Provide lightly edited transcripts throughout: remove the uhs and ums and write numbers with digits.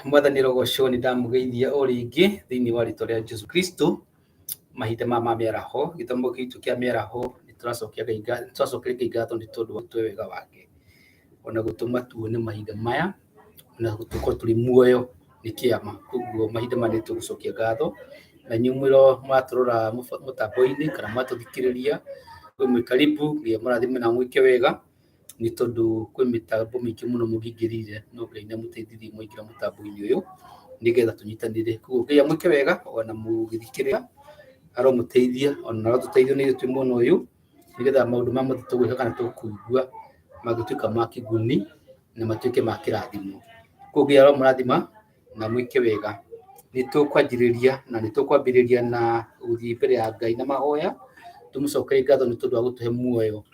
Mwathani rogocwo, nĩ ndamũgeithia o rĩngĩ thĩinĩ wa rĩtwa rĩa Jesu Kristo. Mahinda maya ma mĩaraho, gĩthomo gitũ kĩa mĩaraho, nĩ tũracokia Ngai tũracokeria Ngai ngatho nĩ tondũ wa gũtũhe wega wake, ona gũtũma tuone mahinda maya, ona tũkorwo tũrĩ muoyo nĩ kĩama. Koguo mahinda maya nĩ tũgũcokia ngatho, na inyuĩ mũratũrora mũtambo-inĩ kana mũratũthikĩrĩria, mwĩ karibu, Ngai amũrathime na amwĩke wega, nĩ tondũ kwĩ mĩtambo mĩingĩ mũno mũngĩingĩrire, no Ngai nĩ amũteithirie mwaingĩra mũtambo-inĩ ũyũ, nĩgetha tũnyitanĩre. Koguo Ngai amwĩke wega ona mũgĩthikĩrĩria, aromũteithia ona arotũteithia nĩ ithuĩ twĩ mwena ũyũ, nĩgetha maũndũ maya mothe tũgwĩka kana tũkũigua mangĩtuĩka ma kĩguni na matuĩke ma kĩrathimo. Koguo Ngai aromũrathima na mwĩke wega. Nĩ tũkwanjĩrĩria na nĩ tũkwambĩrĩria na gũthiĩ mbere ya Ngai na mahoya, tũmũcokerie ngatho nĩ tondũ wa gũtũhe muoyo,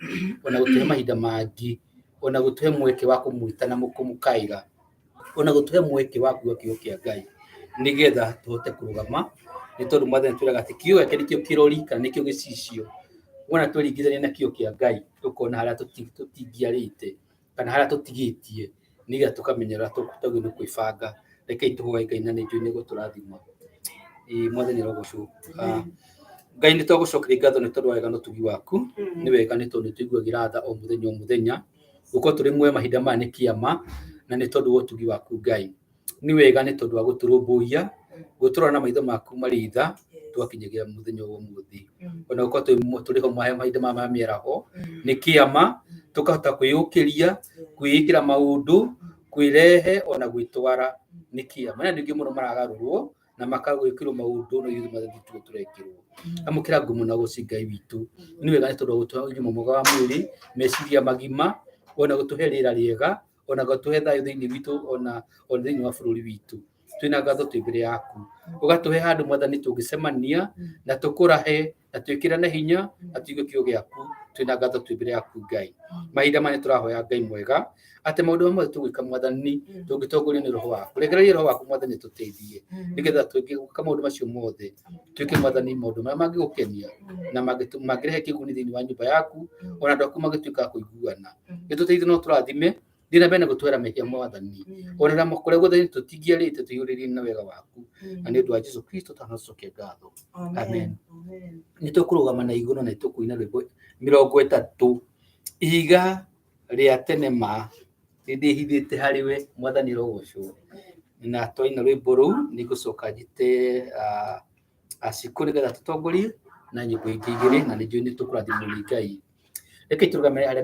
ona gũtũhe mahinda mangĩ, ona gũtũhe mweke wa kũmwĩta na kũmũkaĩra, ona gũtũhe mweke wa kuigua kiugo kĩa Ngai, nĩgetha tũhote kũrũgama, nĩ tondũ Mwathani atwĩraga atĩ kiugo gĩake nĩkĩo kĩrori kana nĩkĩo gĩcicio. Wona tweringithania na kiugo kĩa Ngai, tũkona harĩa tũtingiarĩte kana harĩa tũtigĩtie, nĩgetha tũkamenya ũrĩa twagĩrĩirwo nĩ kwĩbanga. Rekei tũhoe Ngai na nĩ njũĩ nĩ egũtũrathima. Ĩĩ Mwathani arogocwo. Ngai, nĩ twagũcokeria ngatho nĩ tondũ wa wega na ũtugi waku. Nĩ wega nĩ tondũ nĩ tũiguagĩra tha o mũthenya o mũthenya. Gũkorwo tũrĩ muoyo mahinda maya nĩ kĩama na nĩ tondũ wa ũtugi waku Ngai. Nĩ wega nĩ tondũ wa gũtũrũmbũiya, gũtũrora na maitho maku marĩ tha, tũgakinyagia mũthenya wa ũmũthĩ. Ona gũkorwo tũrĩ ho mahinda maya ma mĩaraho nĩ kĩama, tũkahota kwĩyũkĩria, kwĩĩkĩra maũndũ, kwĩrehe ona gwĩtwara nĩ kĩama. Nĩ andũ aingĩ mũno maragarũrwo na makagwĩkĩrwo maũndũ no ithuĩ Mwathani tiguo tũrekĩrwo. Amũkĩra ngumo na ũgoci Ngai witũ. Nĩ wega nĩ tondũ wa gũtũhe ũgima mwega wa mwĩrĩ, meciria magima, ona gũtũhe rĩera rĩega, ona gũtũhe thayũ thĩinĩ witũ, ona thĩinĩ wa bũrũri witũ. Twĩna ngatho twĩ mbere yaku. Ũgatũhe handũ Mwathani tũngĩcemania na tũkũrahe na twĩkĩrane hinya na tũigue kiugo gĩaku. Twĩna ngatho twĩ mbere yaku Ngai. Mahinda maya nĩ tũrahoya Ngai mwega atĩ maũndũ marĩa mothe tũgwĩka Mwathani tũngĩtongorio nĩ Roho waku. Rekereria Roho waku Mwathani tũteithie nĩgetha twĩke maũndũ macio mothe, twĩke Mwathani maũndũ marĩa mangĩgũkenia na mangĩrehe kĩguni thĩinĩ wa nyũmba yaku, ona andũ aku mangĩtuĩka a kũiguana. Gĩtũteithie no tũrathime, thiĩ na mbere na gũtwĩra mehia Mwathani, ona na kũrĩa guothe tũtingĩarĩte, tũiyũrĩrie na wega waku, na nĩ ũndũ wa Jesu Kristo tanacokia ngatho, amen. Nĩ tũkũrũgama na igũrũ na nĩ tũkũina rwĩmbo 30, Ihiga rĩa Tene Ma Nĩ Ndĩhithĩte Harĩ We. Mwathani rogocwo. Na twaina rwĩmbo rũu, nĩ ngũcoka njĩte acikũ nĩgetha tũtongorie na nyĩmbo ingĩ igĩrĩ, na nĩ njũĩ nĩ tũkũrathimwo nĩ Ngai. Rekei tũrũgame arĩa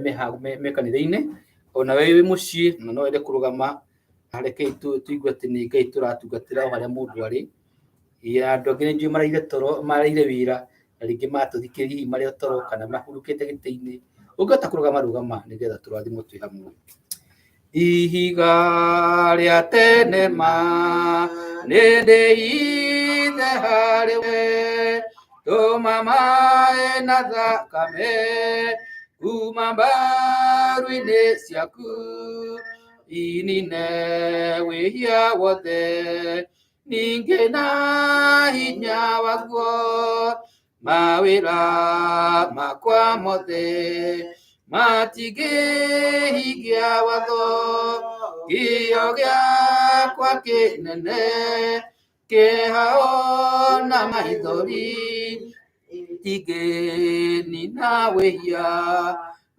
me kanitha-inĩ, ona we wĩ mũciĩ na no wende kũrũgama, rekei tũigue atĩ nĩ Ngai tũratungatĩra o harĩa mũndũ arĩ. Ya andũ angĩ nĩ njũĩ maraire toro, maraire wĩra, na rĩngĩ matũthikĩrĩria hihi marĩ o toro kana mahurũkĩte gĩtĩ-inĩ. Ũngĩhota kũrũgama, rũgama nĩgetha tũrathimwo twĩ hamwe. Ihiga rĩa tene ma nĩ ndĩithe harĩ we, tũma maĩ na thakame kuma mbaru-inĩ ciaku, inine wĩhia wothe ningĩ na hinya waguo, mawĩra makwa mothe matingĩhingia watho, kĩo gĩakwa kĩnene kĩeha na maithori itingĩnina wĩhia,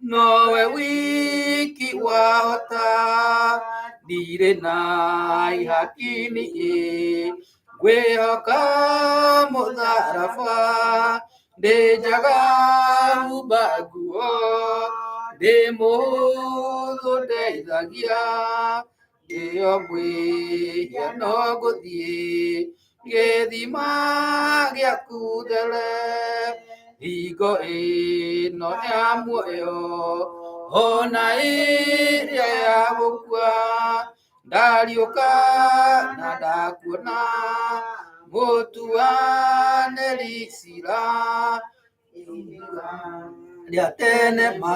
nowe wiki wahota, ndirĩ na ihaki niĩ, ngwĩhoka mũtharaba, ndĩ njaga humba nguo, ndĩ mũhũthũ ndeithagia, ndĩo mwĩhia no ngũthiĩ gĩthima gĩaku there, hingo ĩno ya muoyo ona ĩrĩa ya gũkua, ndariũka na ndakuona mũtuanĩri cira, rĩa tene ma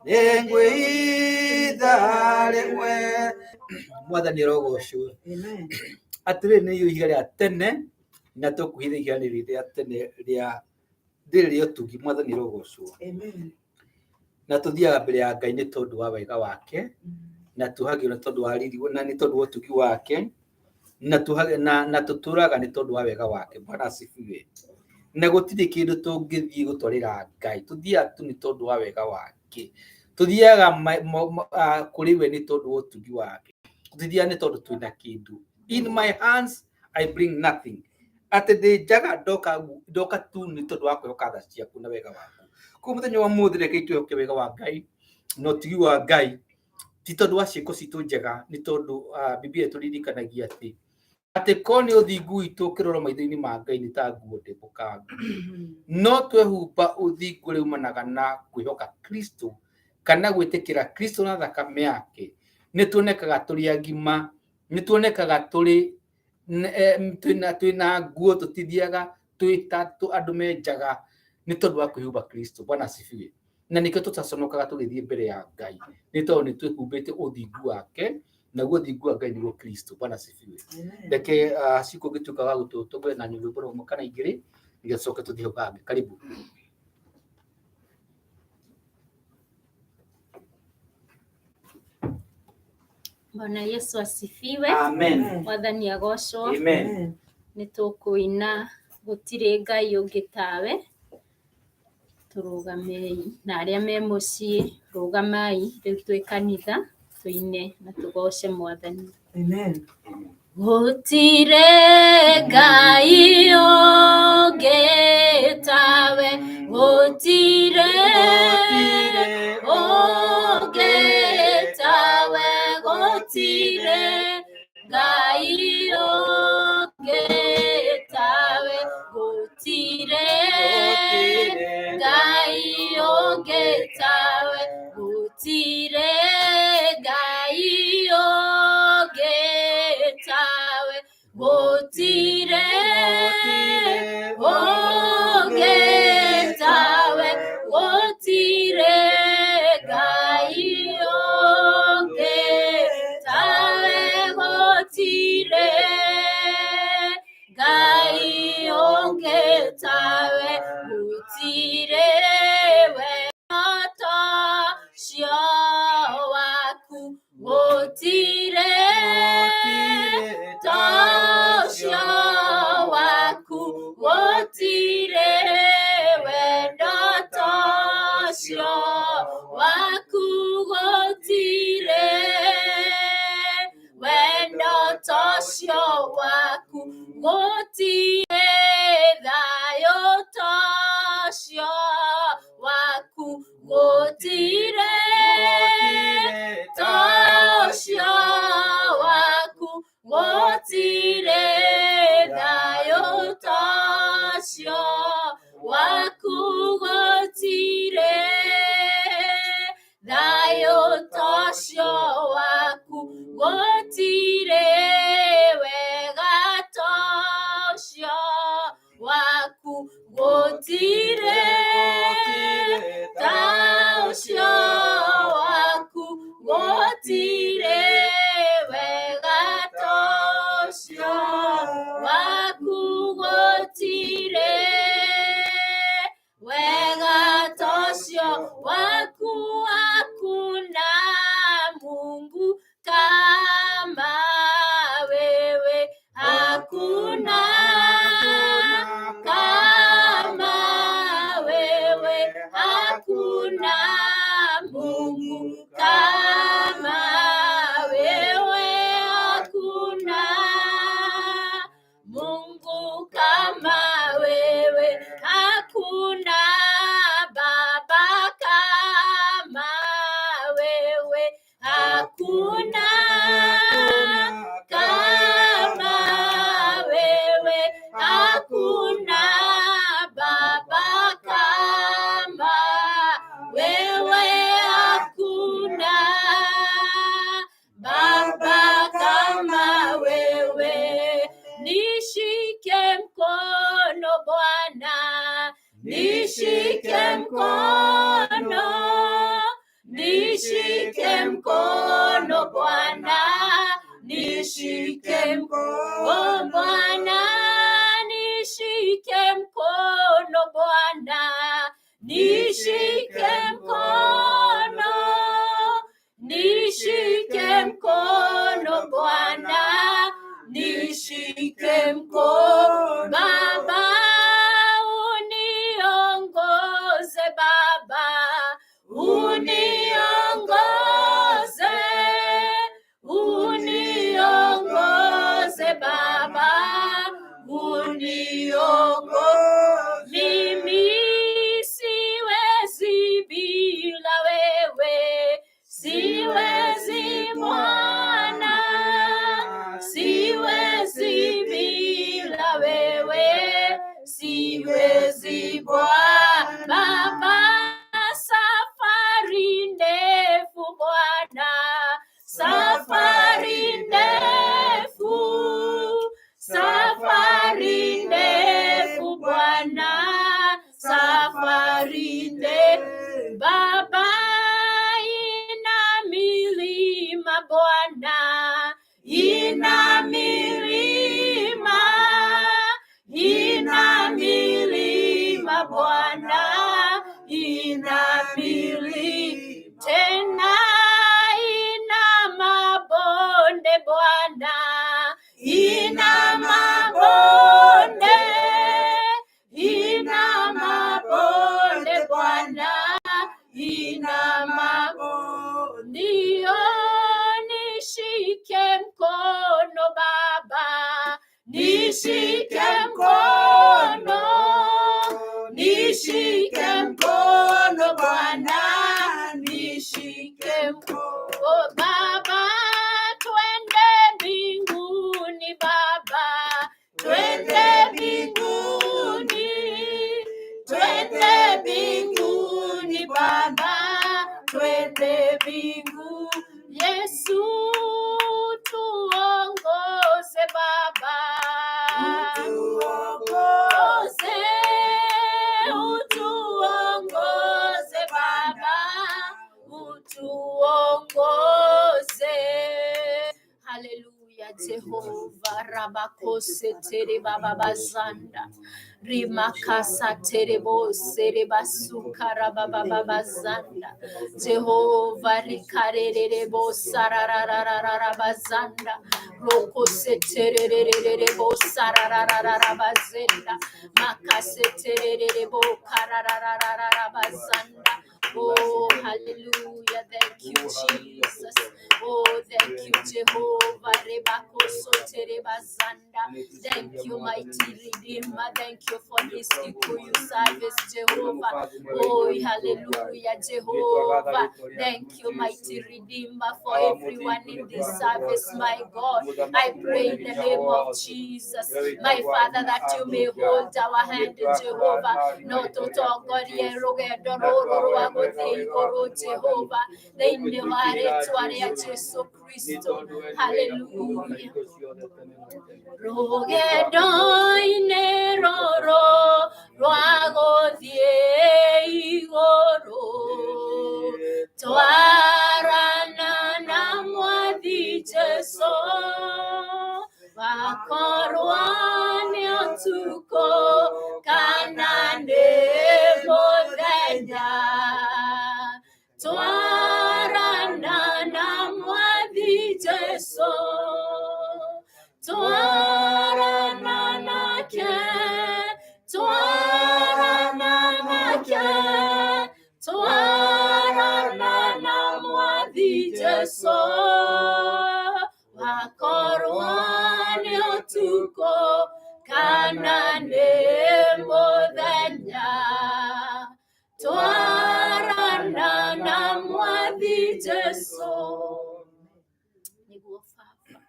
nĩngwĩitha rĩmwe. Mwathani arogocwo. Atĩrĩrĩ, nĩ ihiga rĩa tene na tũkuhitha ihiga rĩrĩ rĩa tene rĩa rĩrĩ rĩa ũtugi. Mwathani arogocwo. Na tũthiaga mbere ya Ngai nĩ tondũ wa wega wake. Na tuohagĩrwo nĩ tondũ wa riri na nĩ tondũ wa ũtugi wake, na na tũtũraga nĩ tondũ wa wega wake. Bwana asifiwe. Na gũtirĩ kĩndũ tũngĩthiĩ gũtwarĩra Ngai, tũthiaga tu nĩ tondũ wa wega wake, tũthiaga kũrĩ we nĩ tondũ wa ũtugi wake, tũthiaga nĩ tondũ twĩna kĩndũ. In my hands I bring nothing, atĩ ndĩ njaga ndoka ndoka tu nĩ tondũ wa kwĩhoka tha ciaku na wega waku. Koguo mũthenya wa mũthĩ rekei twĩhoke wega wa Ngai na ũtugi wa Ngai, ti tondũ wa ciĩko citũ njega, nĩ tondũ Biblia ĩtũririkanagia atĩ korwo nĩ ũthingu witũ ũkĩrorwo maitho-inĩ ma Ngai nĩ ta nguo ndembũkangu, no twehumba ũthingu ũrĩa umanaga na kwĩhoka Kristo kana gwĩtĩkĩra Kristo na thakame yake, nĩ tuonekaga tũrĩ agima, nĩ tuonekaga tũrĩ twĩna nguo, tũtithiaga twĩ ta andũ me njaga nĩ tondũ wa kwĩhumba Kristo. Bwana asifiwe. Na nĩkĩo tũtaconokaga tũgĩthiĩ mbere ya Ngai, nĩ tondũ nĩ twĩhumbĩte ũthingu wake, naguo ũthingu wa Ngai nĩguo Kristo. Bwana asifiwe. Reke Cikũ ũngĩtuĩka wa gũtũtongoria na rwĩmbo rũmwe kana igĩrĩ, nĩgetha tũcoke tũthiĩ hau hangĩ. Karibu. Bwana Yesu asifiwe. Amen. Mwathani agocwo. Amen. Nĩ tũkũina gũtirĩ Ngai ũngĩ tawe. Tũrũgamei na arĩa me mũciĩ rũgamai rĩu twĩ kanitha tũine na tũgoce Mwathani. Amen. Gũtirĩ Ngai ũngĩ tawe, gũtirĩ ũngĩ tawe, gũtirĩ Ngai ũngĩ tawe, gũtirĩ Ngai ũngĩ tawe, gũtirĩ Ngai ũngĩ tawe, gũtirĩ ũngĩ tawe, gũtirĩ Ngai ũngĩ tawe, gũtirĩ Ngai ũngĩ tawe, gũtirĩ wendo ũcio waku, gũtirĩ ũcio waku, gũtirĩ wendo ũcio waku, gũtirĩ wendo ũcio waku, gũtirĩ thayũ ũcio waku, gũtirĩ ũcio waku, gũtirĩ thayũ ũcio waku, gũtirĩ thayũ ũcio waku, gũtirĩ wega ũcio waku, gũtirĩ ũcio waku, gũtirĩ wega ũcio waku, gũtirĩ wega ũcio waku, hakuna Mungu kama wewe, hakuna kama wewe, hakuna Mungu kama wewe, hakuna Mungu kama wewe, hakuna Baba kama wewe, hakuna kama wewe, hakuna Baba kama wewe, hakuna Baba kama wewe. Nishike mkono Bwana, nishike mkono, nishike mkono Bwana, Pori-inĩ. Baba, ina milima Bwana, ina milima, ina milima Bwana, ina milima tena, ina mabonde Bwana, ina mabonde, ina mabonde Bwana, ina mabonde. Ndio nishike mkono Baba, nishike mkono, nishike mkono Bwana, nishike mkono Baba, twende mbinguni Baba, twende mbinguni, twende mbinguni Baba, twende mbinguni. Yesu tuongoze Baba, utuongoze, utuongoze Baba, utuongoze. Haleluya, Jehova rabakose tere baba bazanda rimakasa tere bose rebasuka rababa bazanda Jehova rikarerere bosararararara bazanda rokose tererere bosarararara bazenda makase tererere bokarararara bazanda. Oh, hallelujah. Thank you, Jesus. Oh, thank you, Jehovah. Rebakoso terebazanda. Thank you, mighty Redeemer. Thank you for this Kikuyu service, Jehovah. Oh, hallelujah, Jehovah. Thank you, mighty Redeemer, for everyone in this service, my God. I pray in the name of Jesus, my Father, that you may hold our hand, Jehovah. No tutongorie rugendo ruru rwa guthii iguru, Jehova, thiini wa ritwa ria Jesu Kristo. Hallelujah. Rugendo-inĩ rũrũ rwa gũthiĩ igũrũ, twarana na Mwathi Jesũ, wakorwo nĩ ũtukũ kana nĩ mũthenya, twarana na Mwathi Jesũ, twarana nake, twarana nake, twarana na Mwathi Jesũ, wakorwo nĩ ũtukũ kana nĩ mũthenya, twarana na Mwathi Jesũ. Nĩguo Baba,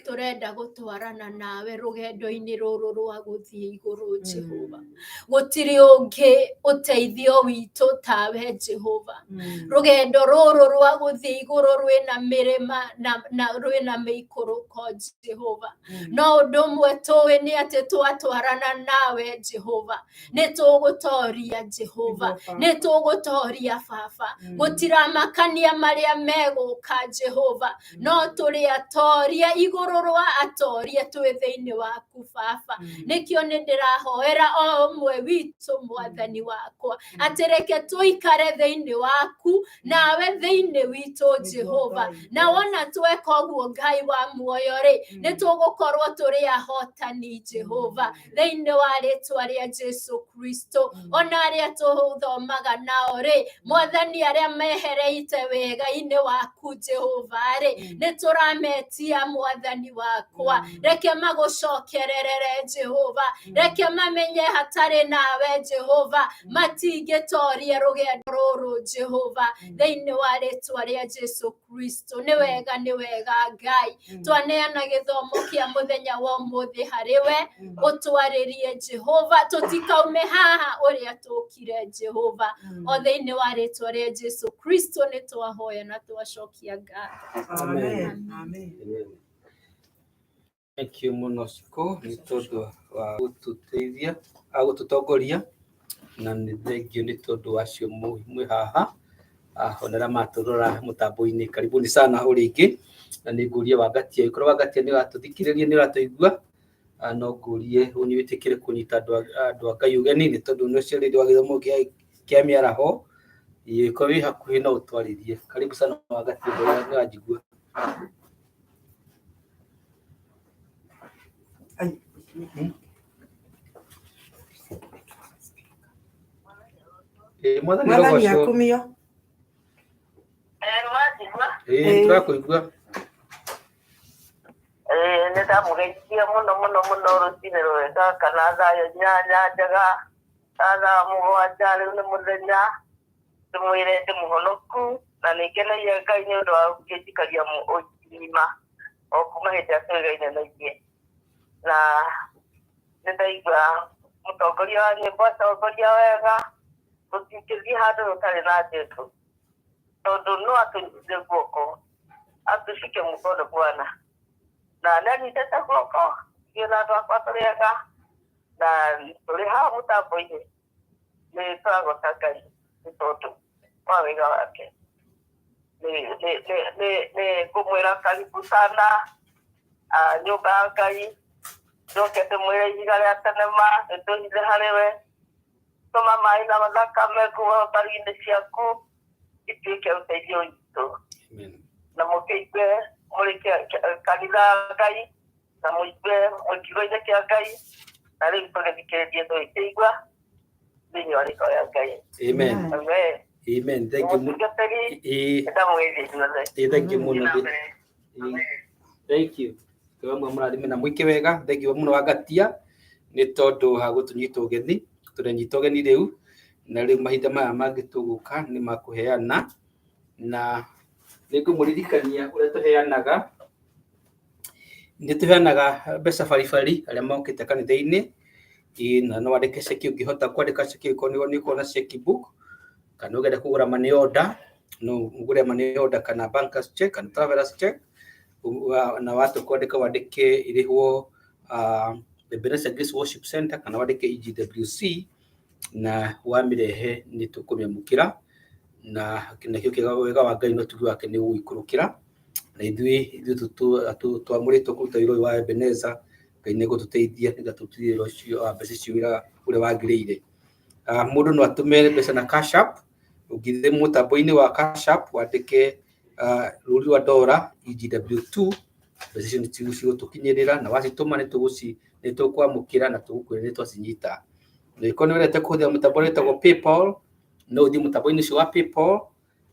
turenda gũtwarana nawe rũgendo-inĩ rũrũ rwa gũthiĩ igũrũ, Jehova. Gũtirĩ ũngĩ ũteithio witũ tawe, Jehova. Rũgendo rũrũ rwa gũthiĩ igũrũ rwĩna mĩrĩma na rwĩna mĩikũrũko, Jehova, no ũndũ ũmwe tũĩ nĩ atĩ twatwarana nawe, Jehova, nĩ tũgũtoria, Jehova, nĩ tũgũtoria, Baba. Gũtiramakania marĩa megũka, Jehova, no tũrĩ atoria igũrũ rwa atoria twĩ thĩinĩ waku, Baba. Nĩkĩo nĩ ndĩrahoera o ũmwe witũ, Mwathani wakwa, atĩ reke tũikare thĩinĩ waku nawe thĩinĩ witũ, Jehova. Na wona tweka ũguo, Ngai wa muoyo rĩ, nĩ tũgũkorwo tũrĩ ahotani, Jehova, thĩinĩ wa rĩtwa rĩa Jesu Kristo. Ona arĩa tũthomaga nao rĩ, Mwathani, arĩa mehereite wega-inĩ waku, Jehova rĩ, nĩ tũrametia, Mwathani wakwa, reke magũcokererere, Jehova. Reke mamenye hatarĩ nawe, Jehova, matingĩtoria rũgendo rũrũ, Jehova, thĩinĩ wa rĩtwa rĩa Jesu Kristo. Nĩ wega, nĩ wega, Ngai. Twaneana gĩthomo kĩa mũthenya wa ũmũthĩ harĩ we, ũtwarĩrie, Jehova, tũtikaume haha ũrĩa tũkire, Jehova. O thĩinĩ wa rĩtwa rĩa Jesu Kristo nĩ twahoya na twacokia ngatho. Amen. Amen. Thank you mũno, Shiko, nĩ tondũ wa gũtũteithia, gũtũtongoria. Na nĩ thengio nĩ tondũ wa acio mwĩ haha, ona arĩa matũrora mũtambo-inĩ, karibuni sana o rĩngĩ. Na nĩ ngũria Wangatia, angĩkorwo Wangatia nĩ ũratũthikĩrĩria, nĩ ũratũigua, no ngũrie ũnyitĩkĩre kũnyita andũ a Ngai ũgeni, nĩ tondũ nĩ ũcio wa gĩthomo kĩa mĩaraho. Ĩkorwo wĩ hakuhĩ no ũtwarĩrie. Karibu sana Wangatia, nĩ ũranjigua? Mwathani Mwathani arogocwo. akumio. Ĩĩ, tũrakũigua. Nĩ ndamũgeithia mũno mũno mũno, rũcinĩ rwega kana thayũ 8 njega na thaa 7 rĩu nĩ mũthenya. Ndĩmwĩre ndĩ mũhonoku na nĩ ngenagia Ngai nĩ ũndũ wa gũkĩnjikaria ũgima o kuma hĩndĩ ĩrĩa tũĩgaine na ithuĩ. Na nĩ ndaigua mũtongoria wa nyĩmbo atongoria wega, tũtingĩthiĩ handũ tũtarĩ na Jesũ, tondũ no atũnyitire guoko atũcike mũkono Bwana, na nĩ anyitĩte guoko ithuĩ na andũ akwa tũrĩ ega na tũrĩ haha mũtambo-inĩ. Nĩ tũragoca Ngai nĩ tondũ wa wega wake. Nĩ ngũmwĩra karibu sana nyũmba ya Ngai. Njoke ndĩmwĩre ihiga rĩa tene ma nĩ tũhithe harĩ we, tũma maĩ na mathakame kuma mbari-inĩ ciaku ituĩke ũteithio witũ. Amen. Na mũkĩigue mũrĩ kanitha ya Ngai na mũigue mwĩ kiugo-inĩ kĩa Ngai, na rĩu tũgĩthikĩrĩrie tũgĩkĩigua thĩinĩ wa rĩtwa rĩa Ngai. Amen. Amen. Amen. Thank you. Mũtungatĩri, Ĩĩ, ndamũgeithia inyuothe. ĩĩ, thank you mũno. Na mbere. Ĩĩ, thank you. Ngai amwe mũrathime na mwĩke wega. Thank you mũno Wangatia nĩ tondũ wa gũtũnyita ũgeni. Tũranyita ũgeni rĩu, na rĩu mahinda maya mangĩ tũgũka nĩ makũheana, na nĩ ngũmũririkania ũrĩa tũheanaga. Nĩ tũheanaga mbeca baribari arĩa mokĩte kanitha-inĩ. Ĩĩ, na no wandĩke ceki ũngĩhota kwandĩka ceki, ũngĩkorwo nĩ ũkorwo na cheque book, kana ũngĩenda kũgũra money order, no ũgũre money order kana bankers check kana travelers check. Na watua kwandĩka, wandĩke irĩhwo Ebenezer Grace Worship Center kana wandĩke EGWC, na wamĩrehe nĩ tũkũmĩamũkĩra, na nakĩo kĩega wega wa Ngai na ũtugi wake nĩ ũgũikũrũkĩra na ithuĩ twamũrĩtwo kũruta wĩra ũyũ wa Ebenezer. Ngai nĩ egũtũteithia nĩgetha tũrutithie wĩra ũcio wa mbeca icio wĩra ũrĩa wagĩrĩire. Mũndũ no atũme mbeca na Cash App. Ũngĩthiĩ mũtambo-inĩ wa Cash App, wandĩke rũri rwa ndora EGW2, mbeca icio nĩ cigũtũkinyĩrĩra, na wacitũma nĩ tũkwamũkĩra na tũgũkwĩra nĩ twacinyita. Na angĩkorwo nĩ wendete kũhũthĩra mũtambo ũrĩa wĩtagwo PayPal, no ũthiĩ mũtambo-inĩ ũcio wa PayPal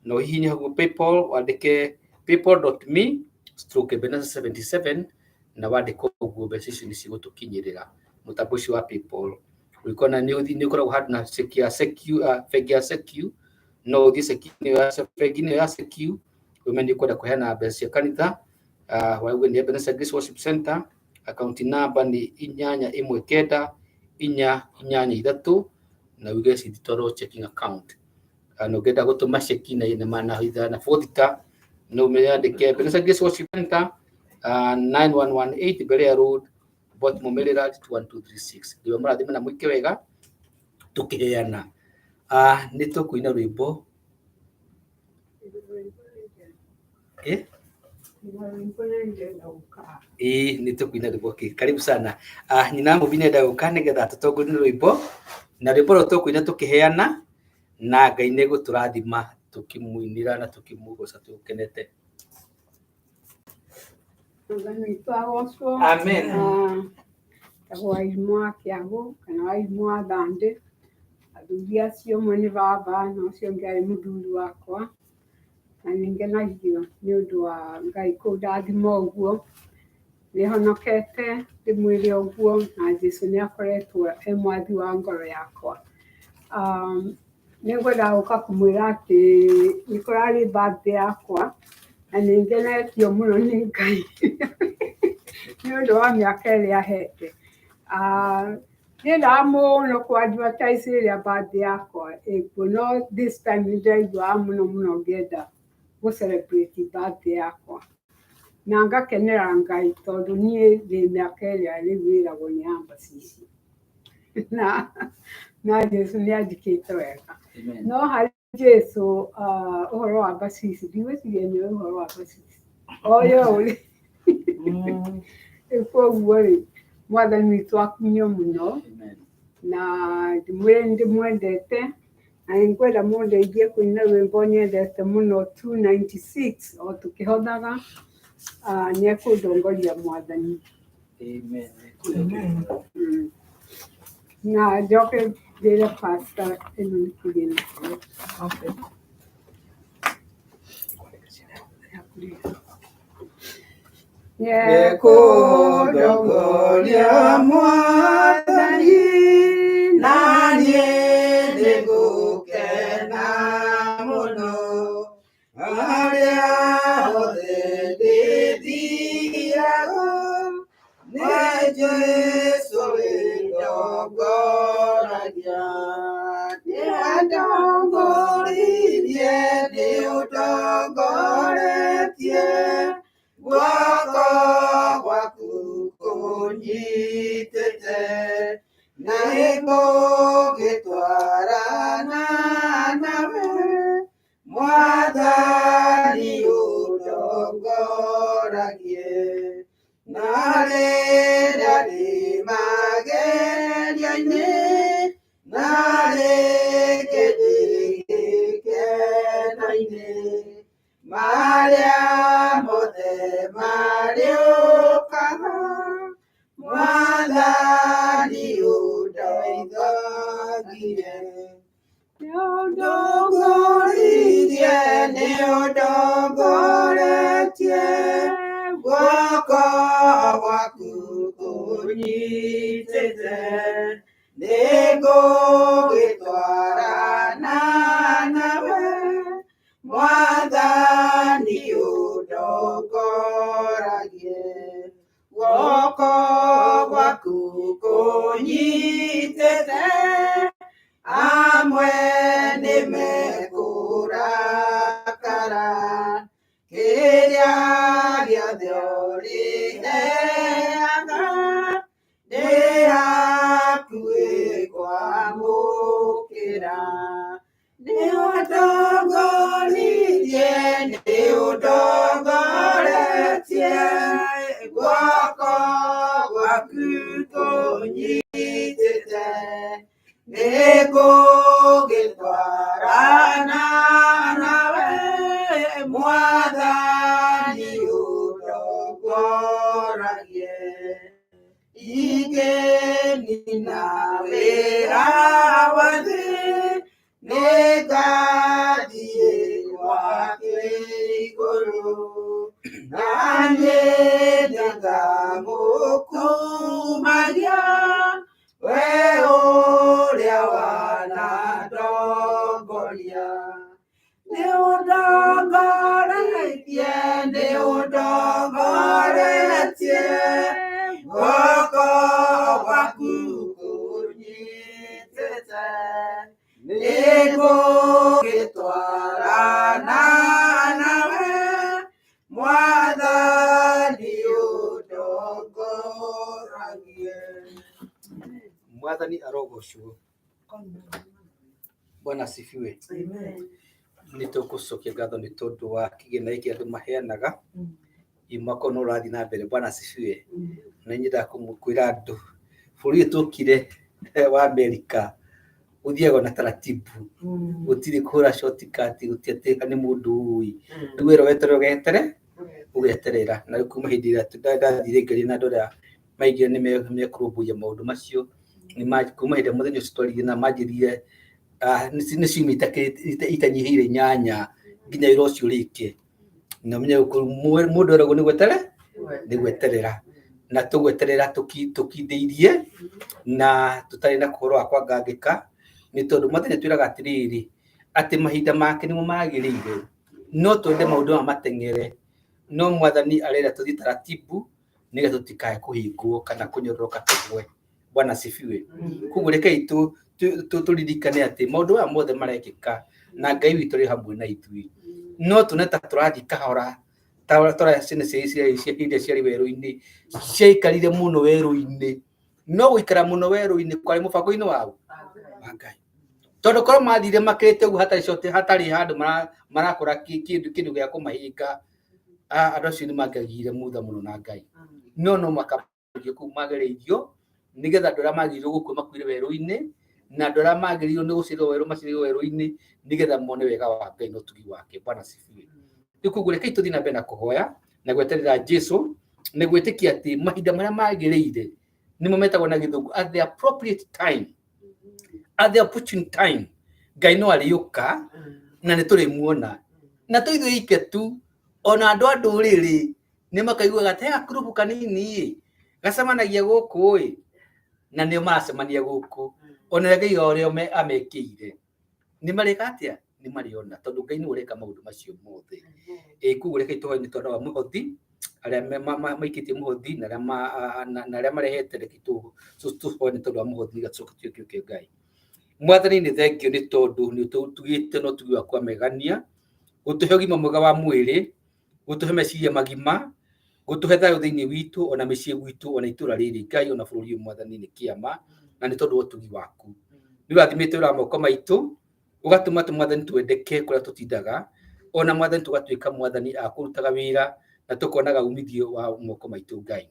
na ũhihinye hau PayPal, wandĩke paypal.me/Ebenezer77, na wandĩka ũguo mbeca icio nĩ cigũtũkinyĩrĩra mũtambo ũcio wa PayPal. Ũngĩkorwo na nĩ ũkoragwo handũ na ceki ya Secu, bengi ya Secu, no ũthiĩ bengi-inĩ ya Secu ume nĩ ũkwenda kũheana mbeca cia kanitha, wauge nĩ Ebenezer Grace Worship Center, account number nĩ 819483, na uge citwarwo checking account. Na ũngĩenda gũtũma ceki na 40 no ũmĩandĩke Ebenezer Grace Worship Center, 9118 Berea Road, Baltimore, Maryland 21236. Ngai amũrathime na mwĩke wega tũkĩheana. Nĩ tũkũina rwĩmbo. Eh? Ĩĩ, nĩ tũkũina rwĩmbo. Okay, karibu sana. Nyina Mũmbi nĩenda gũka nĩgetha tũtongorie nĩ rwĩmbo, na rwĩmbo rũrũ tũkũina tũkĩheana, na Ngai nĩ egũtũrathima tũkĩmũinĩra na tũkĩmũgoca tũkenete. Mwathani witũ agocwo. Amen. Tagwo Wairimũ wa Kĩago kana Wairimũ wa Thandĩ. Athuri acio ũmwe nĩ baba na ũcio ũngĩ arĩ mũthuri wakwa, na nĩ ngenagio nĩ ũndũ wa Ngai kũndathima ũguo. Nĩ honokete ndĩmwĩre ũguo, na Jesũ nĩ akoretwo e mwathi wa ngoro yakwa. Nĩ ngwenda gũka kũmwĩra atĩ nĩ kũrarĩ birthday yakwa, na nĩ ngenetio mũno nĩ Ngai nĩ ũndũ wa mĩaka ĩrĩa ahete. Ndiendaga mũno kũ advertise rĩrĩa birthday yakwa ĩkuo, no this time nĩ ndĩraiguaga mũno mũno ngĩenda gũ celebrate birthday yakwa, na ngakenera Ngai tondũ niĩ ndĩ mĩaka ĩrĩa rĩu wĩragwo nĩ ya mbacici, na Na Jesu nĩ anjĩkĩte wega. Amen. No harĩ Jesu ũhoro wa bacisi, ndigwĩciria nĩ ũhoro wa bacisi. Oyo ũrĩ. Rĩu koguo rĩ, mwathani witũ akumio mũno Amen. na ndĩmwĩre nĩ ndĩmwendete na nĩ ngwenda mũndeithie kũina rwĩmbo nyendete mũno 296 o tũkĩhothaga nĩ ekũndongoria mwathani. Amen. Na njoke njĩre pastor ĩno nĩ kĩgĩna kĩrĩa. Okay. Nĩekũndongoria mwathani, na niĩ nĩngũkena mũno. Harĩa hothe ndĩthiaga, nĩ Jesũ wĩndongoragia. Nĩandongoririe, nĩũndongoretie, guoko gwaku kũnyitĩte. Nĩngũgĩtwarana nawe, mwathani ũndongoragie. Na rĩrĩa ndĩ magerio-inĩ, na rĩngĩ ndĩ gĩkeno-inĩ, marĩa mothe marĩũkaga, mwathani ũndeithagie. Nĩũndongoririe, nĩũndongoretie, guoko gwaku kũnyitĩte. Nĩngũgĩtwarana nawe, mwathani ũndongoragie. Guoko gwaku kũnyitĩte, amwe nĩmekũrakara. Kĩrĩa gĩothe ũrĩheaga, ndĩ hakuhĩ kwamũkĩra. Nĩũndongoririe, nĩũndongoretie, guoko gwaku kũnyitĩte. Nĩngũgĩtwarana nawe, mwathani ũndongoragie. Ingĩnina wĩra wa thĩ, nĩngathiĩ gwake igũrũ. Na niĩ nĩngamũkumagia, we ũrĩa wanandongoria. Nĩũndongoretie, nĩũndongoretie, guoko gwaku kũnyitĩte. Nĩngũgĩtwarana nawe, mwathani ũndongoragie. Mwathani arogocwo. Bwana asifiwe. Nĩ tũkũcokia ngatho nĩ tondũ wa kĩgĩna gĩkĩ andũ maheanaga mwaka ũyũ no ũrathiĩ na mbere. Bwana asifiwe. Na nyendaga kwĩra andũ bũrũri ũyũ tũkire wa Amerika ũthiaga na taratibu, gũtirĩ kũhũra shortcut, gũtirĩ atĩ nĩ mũndũ ũĩ. Rĩu wĩra weterere ũgetere ũgeterera. Na rĩu kuma hĩndĩ ĩrĩa ndathire ngĩaria na andũ arĩa maigire nĩ mekũrũmbũiya maũndũ macio, kuma hĩndĩ ĩrĩa mũthenya ũcio twaririe na manjĩrire nĩ ciumia itanyihĩire 8 nginya wĩra ũcio ũrĩke. Na ũmenye mũndũ eragwo nĩ gwetere nĩ gweterera, na tũgweterera tũkindĩirie na tũtarĩ na ũhoro wa kwangangĩka, nĩ tondũ mwathani atwĩraga atĩrĩrĩ atĩ mahinda make nĩmo magĩrĩire. No twende maũndũ maya mateng'ere, no mwathani arenda tũthiĩ taratibu nĩgetha tũtikae kũhĩngwo kana kũnyororoka tũgwe. Bwana asifiwe. Koguo rekei tũririkane atĩ maũndũ maya mothe marekĩka na Ngai witũ arĩ hamwe na ithuĩ. No tuone ta tũrathiĩ kahora, ta ũrĩa ciana cia Isiraeli cia hĩndĩ ĩrĩa ciarĩ werũ-inĩ, ciaikarire mũno werũ-inĩ, No gũikara mũno werũ-inĩ kwarĩ mũbango-inĩ wao wa Ngai. Tondũ korwo mathire makĩrĩte ũguo hatarĩ cote hatarĩ handũ marakora kĩndũ gĩa kũmahinga, andũ acio nĩ mangĩagire mutha mũno na Ngai. No no mũhaka magerio kũu magereirio nĩgetha andũ arĩa magĩrĩirwo gũkua makuire werũ-inĩ na andũ arĩa magĩrĩirwo nĩ gũciarĩrwo werũ maciarĩrwo werũ-inĩ nĩgetha mone wega wa Ngai na ũtugi wake. Bwana asifiwe. Rĩu koguo rekei tũthiĩ na mbere na kũhoya na gweterera Jesu na gwĩtĩkia atĩ mahinda marĩa magĩrĩire nĩmo metagwo na gĩthũngũ at the appropriate time, at the opportune time, Ngai no arĩũka na nĩ tũrĩmuona. Na to ithuĩ ike tu, ona andũ a ndũrĩrĩ nĩ makaiguaga atĩ he gakurubu kanini ĩ gacemanagia gũkũ ĩ, na nĩo maracemania gũkũ. Ona ũrĩa Ngai ũrĩa amekĩire nĩ marĩka atĩa? Nĩ marĩona, tondũ Ngai nĩwe ũreka maũndũ macio mothe. Ĩ koguo rekei tũhoe nĩ tondũ wa mũhothi, arĩa maikĩtie mũhothi na arĩa marehete, rekei tũhoe nĩ tondũ wa mũhothi nĩgetha tũcoke tuoe kĩo kĩa Ngai. Mwathani nĩ thengio nĩ tondũ nĩ ũtũtugĩte na ũtugi waku wa magegania, gũtũhe ũgima mwega wa mwĩrĩ, gũtũhe meciria magima, gũtũhe thayũ thĩinĩ witũ, ona mĩciĩ gwitũ, ona itũra rĩrĩ Ngai, ona bũrũri ũyũ Mwathani nĩ kĩama, na nĩ tondũ wa ũtugi waku. Nĩ ũrathimĩte wĩra wa moko maitũ, ũgatũma tũ Mwathani twendeke kũrĩa tũtindaga, ona Mwathani tũgatuĩka Mwathani a kũrutaga wĩra na tũkonaga umithio wa moko maitũ Ngai.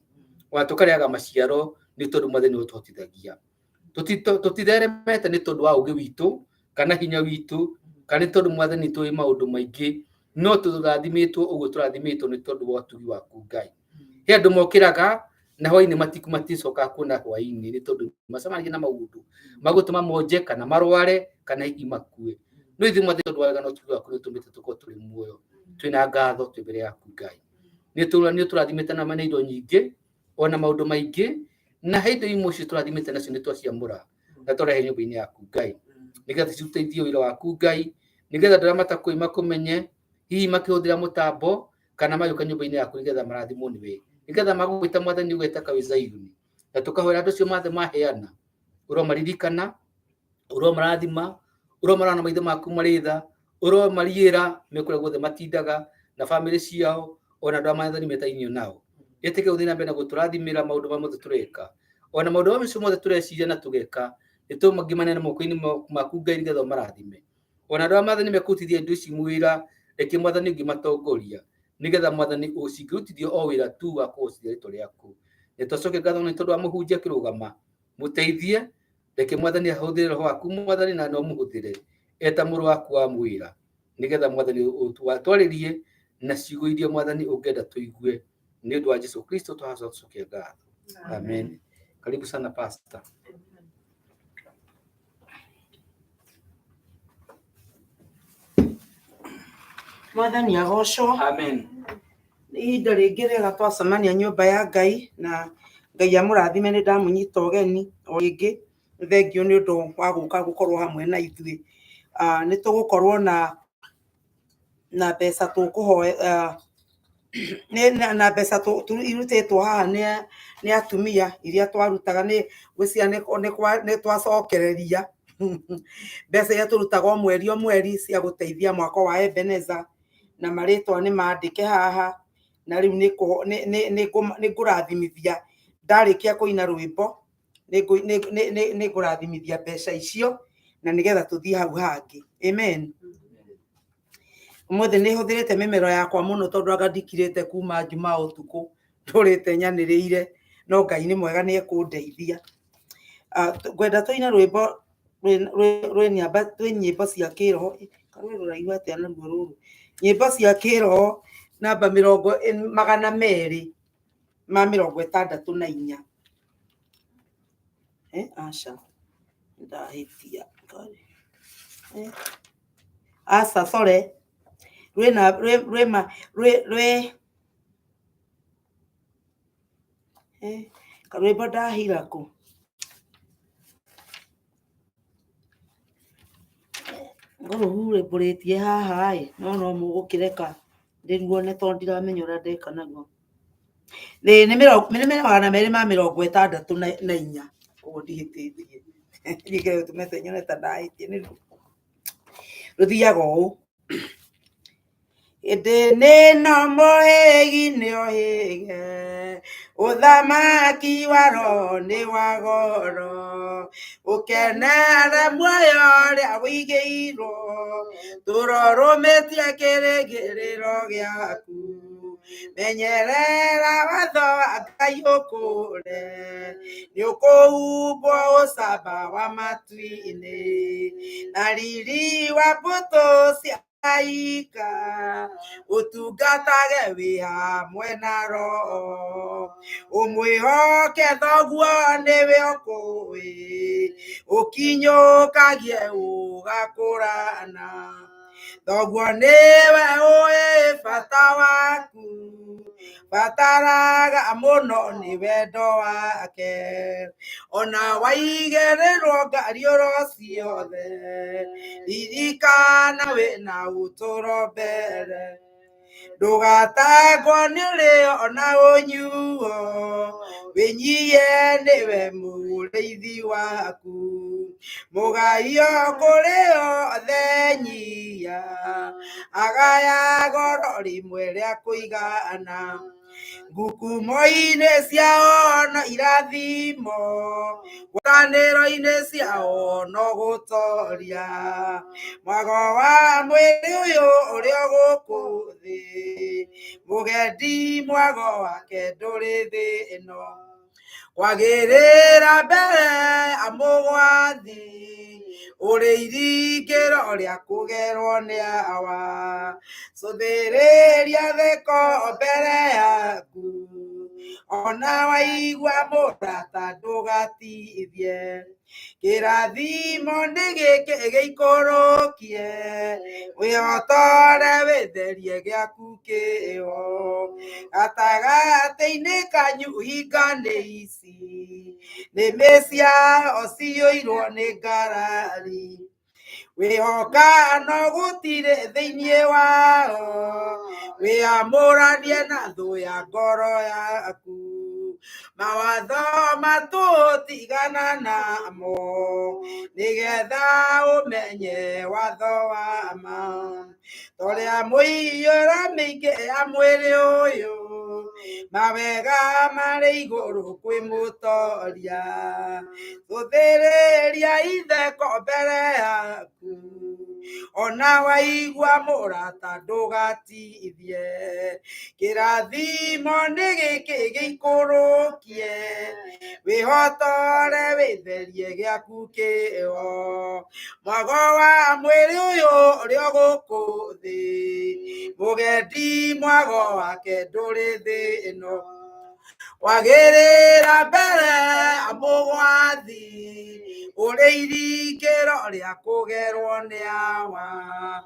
Ona tũkarĩaga maciaro nĩ tondũ Mwathani nĩwe ũtũhotithagia. Tũtitheremete nĩ tondũ wa ũgĩ witũ kana hinya witũ kana nĩ tondũ Mwathani tũĩ maũndũ maingĩ, no tũrathimĩtwo ũguo tũrathimĩtwo nĩ tondũ wa ũtugi waku Ngai. He andũ mokĩraga na hwainĩ maticokaga kuona hwainĩ nĩ tondũ macemanagia na maũndũ magũtũma monje kana marware kana hihi makue. No ithuĩ Mwathani tondũ wa wega na ũtugi waku nĩ ũtũmĩte tũkorwo tũrĩ muoyo, twĩna ngatho twĩ mbere yaku Ngai. Nĩ ũtũrathimĩte na indo nyingĩ ona maũndũ maingĩ, na he indo imwe icio tũrathimĩte nacio nĩ twaciamũra na twarehe nyũmba-inĩ yaku Ngai, nĩgetha citeithie wĩra waku Ngai, nĩgetha andũ arĩa matakũĩ makũmenye, hihi makĩhũthĩra mũtambo kana magĩũka nyũmba-inĩ yaku nĩgetha marathimwo nĩwe, nĩgetha magũgwĩta Mwathani ũgeta wĩ Zayuni. Na tũkahoera andũ acio mothe maheana, ũromaririkana, ũromarathima, ũromarora na maitho maku marĩ tha, ũromariĩra me kũrĩa guothe matindaga na bamĩrĩ ciao, ona andũ arĩa Mwathani metainio nao. Ĩtĩkĩra gũthiĩ na mbere na gũtũrathimĩra maũndũ marĩa mothe tũreka, ona maũndũ macio mothe tũreciria na tũgeka, nĩ tũmangĩmaneana moko-inĩ maku Ngai nĩgetha ũmarathime. Ona andũ arĩa Mwathani mekũrutithia indo ici wĩra, reke Mwathani ũngĩmatongoria, nĩgetha Mwathani cingĩrutithio o wĩra tu wa kũgocithia rĩtwa rĩaku. Nĩ twacokia ngatho nĩ tondũ wa mũhunjia akĩrũgama, mũteithie, reke Mwathani ahũthĩre roho waku Mwathani na no mũhũthĩre eta mũrũ waku wa mwĩra, nĩgetha Mwathani watwarĩrie na ciugo iria Mwathani ũngĩenda tũigue. Nĩ ũndũ wa Jesu Kristo twahoca tũcokie ngatho. Amen. Karibu sana Pastor. Mwathani agocwo. Amen. Nĩ ihinda rĩngĩ rĩega twacemania nyũmba ya Ngai na Ngai amũrathime nĩ ndamũnyita ũgeni o rĩngĩ. Nĩ thengio nĩ ũndũ wa gũka gũkorwo hamwe na ithuĩ. Nĩ tũgũkorwo na mbeca tũkũhoya na mbeca irutĩtwo haha nĩ atumia iria twarutaga nĩ ngwĩciria nĩ twacokereria mbeca iria tũrutaga o mweri o mweri cia gũteithia mwako wa Ebenezer, na marĩtwa nĩ mandĩke haha, na rĩu nĩ ngũrathimithia ndarĩkia kũina rwĩmbo nĩ ngũrathimithia mbeca icio na nĩgetha tũthiĩ hau hangĩ. Amen. Ũmũthĩ nĩ hũthĩrĩte mĩmero yakwa mũno tondũ anga ndikirĩte kuma Jumaa ũtukũ ndũrĩte nyanĩrĩire, no Ngai nĩ mwega nĩ ekũndeithia. Ngwenda tũine rwĩmbo rwĩ nyĩmbo cia kĩroho, karwĩ rũraihu atĩa naruo rũrũ, nyĩmbo cia kĩroho namba mĩrongo 264. Aca ndahĩtia, aca sorry, rwĩna rwĩ rwĩ rwĩ karwĩmbo ndahira kũ? Ngũrũhurũmbũrĩtie haha ĩ, no no mũgũkĩreka ndĩruone tondũ ndiramenya ũrĩa ndeka naruo. Nĩ 264, ũguo ndihĩtĩtie. Ndũmĩte nyone ta ndahĩtia nĩruo. Rũthiaga ũũ. Hĩndĩ nĩno mũhĩgi nĩohĩge, ũthamaki wa roho nĩ wa goro, ũkenere muoyo ũrĩa wĩigĩirwo, tũrorũmĩtie kĩrĩgĩrĩro gĩaku, menyerera watho wa Ngai ũkũre, nĩũkũhumbwo ũcamba wa matu-inĩ, na riri wa mbũtũ cia araika, ũtungatage wĩ hamwe na roho, ũmwĩhoke thoguo nĩwe ũkũĩ, ũkinyũkagie ũgakũrana, thoguo nĩwe ũĩ bata waku, bataraga mũno nĩ wendo wake, ona waigĩrĩrwo ngariũro ciothe, ririkana wĩna ũtũro mbere, ndũgatangwo nĩ ũrĩo ona ũnyuo, wĩnyihie nĩwe mũrĩithi waku, mũgaio kũrĩ othe nyihia, agaya goro rĩmwe rĩa kũigana, ngukumo-inĩ ciao no irathimo, ngwatanĩro-inĩ ciao no gũtoria, mwago wa mwĩrĩ ũyũ ũrĩ o gũkũ thĩ, mũgendi mwago wake ndũrĩ thĩ ĩno, kwagĩrĩra mbere amũgwathi, ũrĩ iringĩro rĩa kũgerwo nĩ awa, cũthĩrĩria theko mbere yaku, ona waigua mũrata ndũgatithie, kĩrathimo nĩ gĩkĩ gĩikũrũkie, wĩhotore wĩtherie gĩaku kĩo, gatagatĩ-inĩ kanyu hinga nĩ ici, nĩmĩ ciao ciyũirwo nĩ ngarari, wĩhoka no gũtirĩ thĩinĩ wao, wĩamũranie na thũ ya ngoro yaku, mawatho matũtigana namo, nĩgetha ũmenye watho wa ma, torĩa mũiyũro mĩingĩ ya mwĩrĩ ũyũ, mawega marĩ igũrũ kwĩ mũtoria, cũthĩrĩria itheko mbere yaku, ona waigua mũrata ndũgatithie, kĩrathimo nĩ gĩkĩ gĩikũrũkie, wĩhotore wĩtherie gĩaku kĩo, mwago wa mwĩrĩ ũyũ ũrĩ o gũkũ thĩ, mũgendi mwago wake ndũrĩ thĩ ĩno, wagĩrĩra mbere amũgwathi, ũrĩ iringĩro rĩa kũgerwo nĩ awa.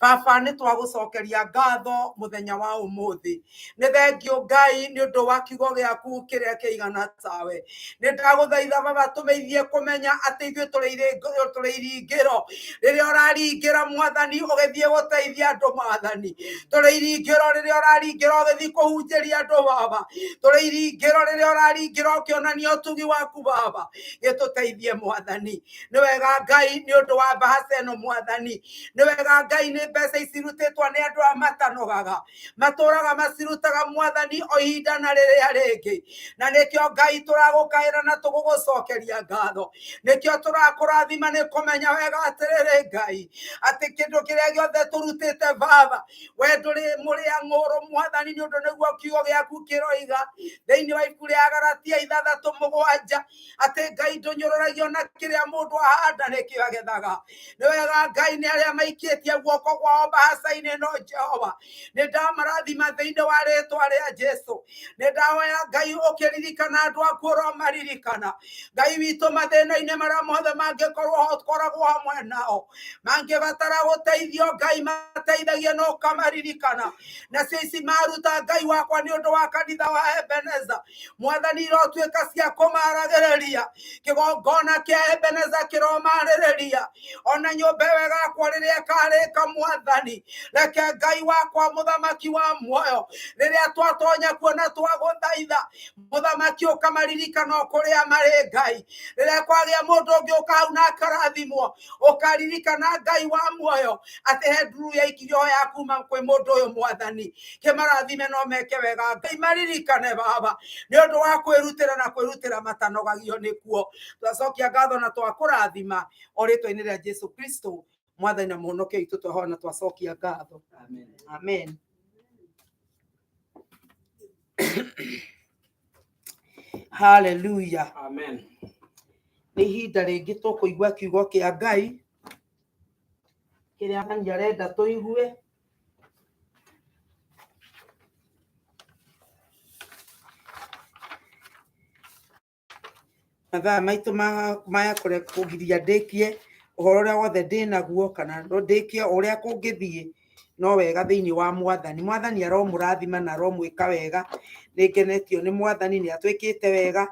Baba nĩ twagũcokeria ngatho mũthenya wa ũmũthĩ, nĩ thengio Ngai nĩ ũndũ wa kiugo gĩaku kĩrĩa kĩigana tawe, nĩ ndagũthaitha baba tũmeithie kũmenya atĩ ithuĩ tũrĩ iringĩro, rĩrĩa ũraringĩra mwathani ũgĩthiĩ gũteithia andũ mwathani, tũrĩ iringĩro rĩrĩa ũraringĩra ũgĩthiĩ kũhunjĩria andũ baba, tũrĩ iringĩro rĩrĩa ũraringĩra ũkĩonania ũtugi waku baba, gĩtũteithie mwathani, nĩ wega Ngai nĩ ũndũ wa mbahaca ĩno mwathani, nĩ wega Ngai nĩ mbeca icirutĩtwo nĩ andũ aya matanogaga, matũraga macirutaga mwathani o ihinda na rĩrĩa rĩngĩ, na nĩkĩo Ngai tũragũkaĩra na tũgũgũcokeria ngatho, nĩkĩo tũrakũrathima nĩ kũmenya wega atĩrĩrĩ Ngai, atĩ kĩndũ kĩrĩa gĩothe tũrutĩte baba, we ndũrĩ mũrĩa ng'ũrũ mwathani, nĩ ũndũ nĩguo kiugo gĩaku kĩroiga thĩinĩ wa ibuku rĩa Galatia 6:7, atĩ Ngai ndũnyũrũragio na kĩrĩa mũndũ ahanda nĩkĩo agethaga. Nĩ wega Ngai nĩ arĩa maikĩtie guoko kwao mbahaca-inĩ ĩno Jehova, nĩ ndamarathima thĩinĩ wa rĩtwa rĩa Jesu, nĩ ndahoya Ngai ũkĩririkana andũ aku ũromaririkana, Ngai witũ mathĩna-inĩ marĩa mothe mangĩkorwo ũkoragwo hamwe nao, mangĩbatara gũteithio Ngai mateithagie na ũkamaririkana, nacio ici maruta Ngai wakwa nĩ ũndũ wa kanitha wa Ebeneza, mwathani irotuĩka cia kũmaragĩrĩria, kĩgongona kĩa Ebeneza kĩromarĩrĩria, ona nyũmba ĩyo ĩgakwo rĩrĩa ĩkarĩka mwathani, reke Ngai wakwa mũthamaki wa muoyo, rĩrĩa twatonya kuo na twagũthaitha Mũthamaki ũkamaririkana o kũrĩa marĩ Ngai. Rĩrĩa kwagĩa mũndũ ũngĩ ũka hau na akarathimwo, ũkaririkana Ngai wa muoyo atĩ he nduru yaikirio ho ya kuma kwĩ mũndũ ũyũ Mwathani. Kĩmarathime no meke wega. Ngai maririkane Baba nĩ ũndũ wa kwĩrutĩra na kwĩrutĩra matanogagio nĩkuo. Twacokia ngatho na twakũrathima o rĩtwa-inĩ rĩa Jesu Kristo Mwathani na Mũhonokia witũ, twahoya na twacokia ngatho. Amen. Amen. Hallelujah. Amen. Nĩ ihinda rĩngĩ tũkũigua kiugo kĩa Ngai kĩrĩa Ngai arenda tũigue. Mathaa maitũ maya kũgiria ndĩkie ũhoro ũrĩa wothe ndĩnaguo kana no ndĩkie o ũrĩa kũngĩthiĩ no wega thĩinĩ wa Mwathani. Mwathani aromũrathima na aromwĩka wega. Nĩ ngenetio nĩ Mwathani, nĩ atwĩkĩte wega.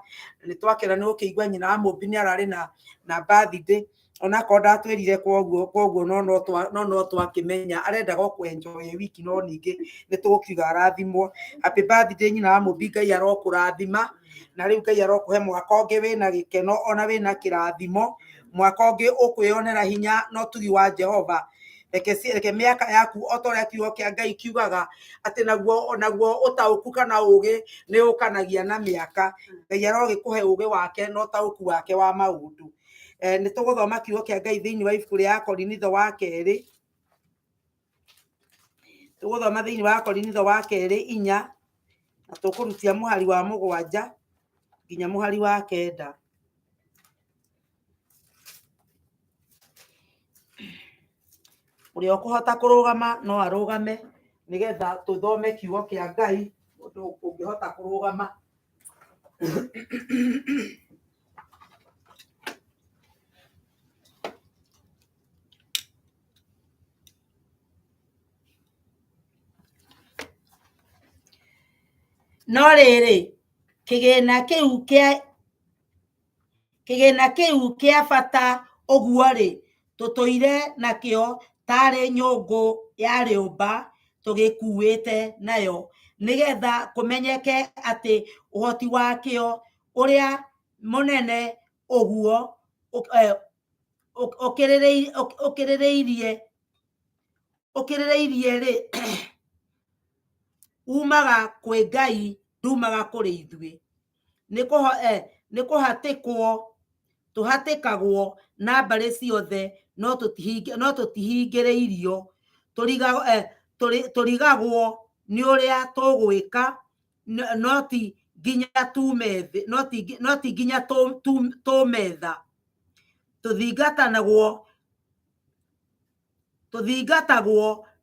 Nĩ twakena nĩ gũkĩigua nyina wa Mũmbi nĩ ararĩ na birthday, onakorwo ndatwĩrire koguo koguo no twakĩmenya arendaga o kũ-enjoy e wiki, no ningĩ nĩ tũgũkiuga arathimwo. Happy birthday nyina wa Mũmbi, Ngai arokũrathima na rĩu Ngai arokũhe mwaka ũngĩ wĩna gĩkeno ona wĩna kĩrathimo, mwaka ũngĩ ũkwĩyonera hinya na ũtugi wa Jehova. Reke mĩaka yaku o ta ũrĩa kiugo kĩa Ngai kiugaga atĩ naguo ũtaũku kana ũgĩ nĩ ũkanagia na mĩaka. Ngai arogĩkũhe ũgĩ wake na ũtaũku wake wa maũndũ. Nĩ tũgũthoma kiugo kĩa Ngai thĩinĩ wa ibuku rĩa Korinitho wa kerĩ. Tũgũthoma thĩinĩ wa Korinitho wa kerĩ 4 na tũkũrutia mũhari wa 7 nginya mũhari wa 9. Ũrĩa ũkũhota kũrũgama no arũgame nĩgetha tũthome kiugo kĩa Ngai. Mũndũ ũngĩhota kũrũgama. No rĩrĩ, kĩgĩna kĩu kĩa bata ũguo-rĩ, tũtũire nakĩo taarĩ nyũngũ ya rĩũmba tũgĩkuuĩte nayo, nĩgetha kũmenyeke atĩ ũhoti wakĩo ũrĩa mũnene ũguo ũkĩrĩrĩirie-rĩ, umaga kwĩ Ngai, ndumaga kũrĩ ithuĩ. Nĩ kũhatĩkwo tũhatĩkagwo na mbarĩ ciothe, no tũtihingĩrĩirio. Tũrigagwo nĩ ũrĩa tũgwĩka, no ti nginya tuume tha. Tũthingatagwo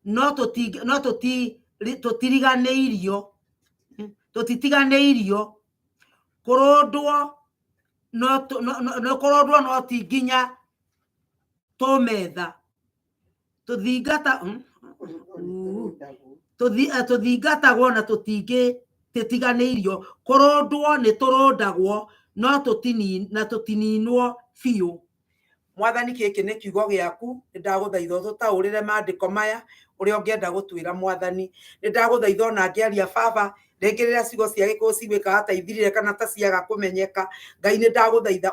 no tũtitiganĩirio. Kũrũndwo no ti nginya tuume tha. Tũthingatagwo na tũtingĩtiganĩirio. Kũrũndwo nĩ tũrũndagwo no tũtininwo biũ. Mwathani, gĩkĩ nĩ kiugo gĩaku, nĩ ndagũthaitha ũtũtaũrĩre maandĩko maya ũrĩa ũngĩenda gũtwĩra Mwathani. Nĩ ndagũthaitha ona ngĩaria Baba, rĩngĩ rĩrĩa ciugo cia Gĩkũyũ ciguĩkaga ta ithirire kana ta ciaga kũmenyeka, Ngai nĩ ndagũthaitha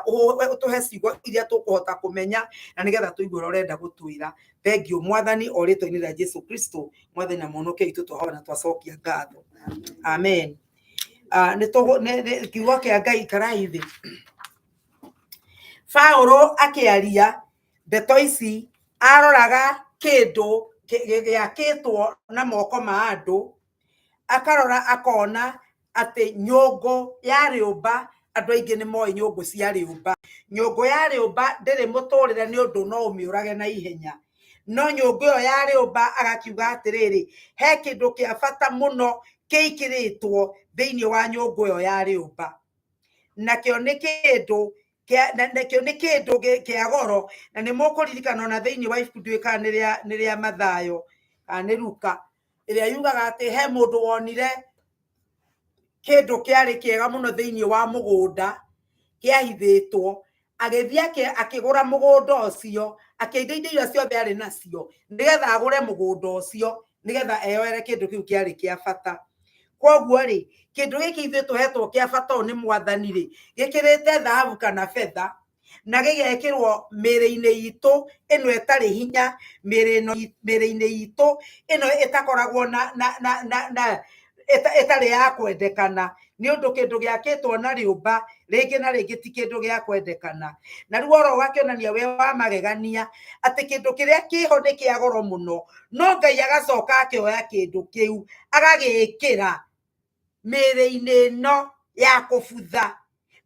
ũtũhe ciugo iria tũkũhota kũmenya na nĩgetha tũigue ũrĩa ũrenda gũtwĩra. Thengiũ Mwathani, o rĩtwa-inĩ rĩa Jesu Kristo Mwathani na Mũhonokia witũ, twahoya na twacokia ngatho. Amen. Kiugo kĩa Ngai, ikarai thĩ. Paũlũ akĩaria ndeto ici aroraga kĩndũ gĩakĩtwo na moko ma andũ, akarora akona atĩ nyũngũ ya rĩũmba, andũ aingĩ nĩ moĩ nyũngũ cia rĩũmba. Nyũngũ ya rĩũmba ndĩrĩ mũtũrĩre nĩ ũndũ no ũmĩũrage na ihenya. No nyũngũ ĩyo ya rĩũmba agakiuga atĩrĩrĩ, he kĩndũ kĩa bata mũno kĩikĩrĩtwo thĩinĩ wa nyũngũ ĩyo ya rĩũmba. Nakĩo nĩ kĩndũ kĩa goro, na nĩ mũkũririkana ona thĩinĩ wa ibuku ndiũĩ kana nĩ rĩa Mathayo kana nĩ Luka, ĩrĩa yugaga atĩ he mũndũ wonire kĩndũ kĩarĩ kĩega mũno thĩinĩ wa mũgũnda kĩahithĩtwo, agĩthiĩ akĩgũra mũgũnda ũcio, akĩendia indo iria ciothe arĩ nacio nĩgetha agũre mũgũnda ũcio, nĩgetha eyoere kĩndũ kĩu kĩarĩ kĩa bata. Koguo rĩ, kĩndũ gĩkĩ ithuĩ tũhetwo kĩa bata ũũ nĩ mwathani rĩ, gĩkĩrĩte thahabu kana betha, na gĩgekĩrwo mĩĩrĩ-inĩ itũ ĩno ĩtarĩ hinya, mĩĩrĩ-inĩ itũ ĩno ĩtakoragwo na ĩtarĩ ya kwendekana, nĩ ũndũ kĩndũ gĩakĩtwo na rĩũmba rĩngĩ na rĩngĩ ti kĩndũ gĩa kwendekana. Na rĩu oro ũgakĩonania wĩ wa magegania atĩ kĩndũ kĩrĩa kĩho nĩ kĩa goro mũno, no Ngai agacoka akĩoya kĩndũ kĩu agagĩkĩra mĩĩrĩ-inĩ ĩno ya kũbutha,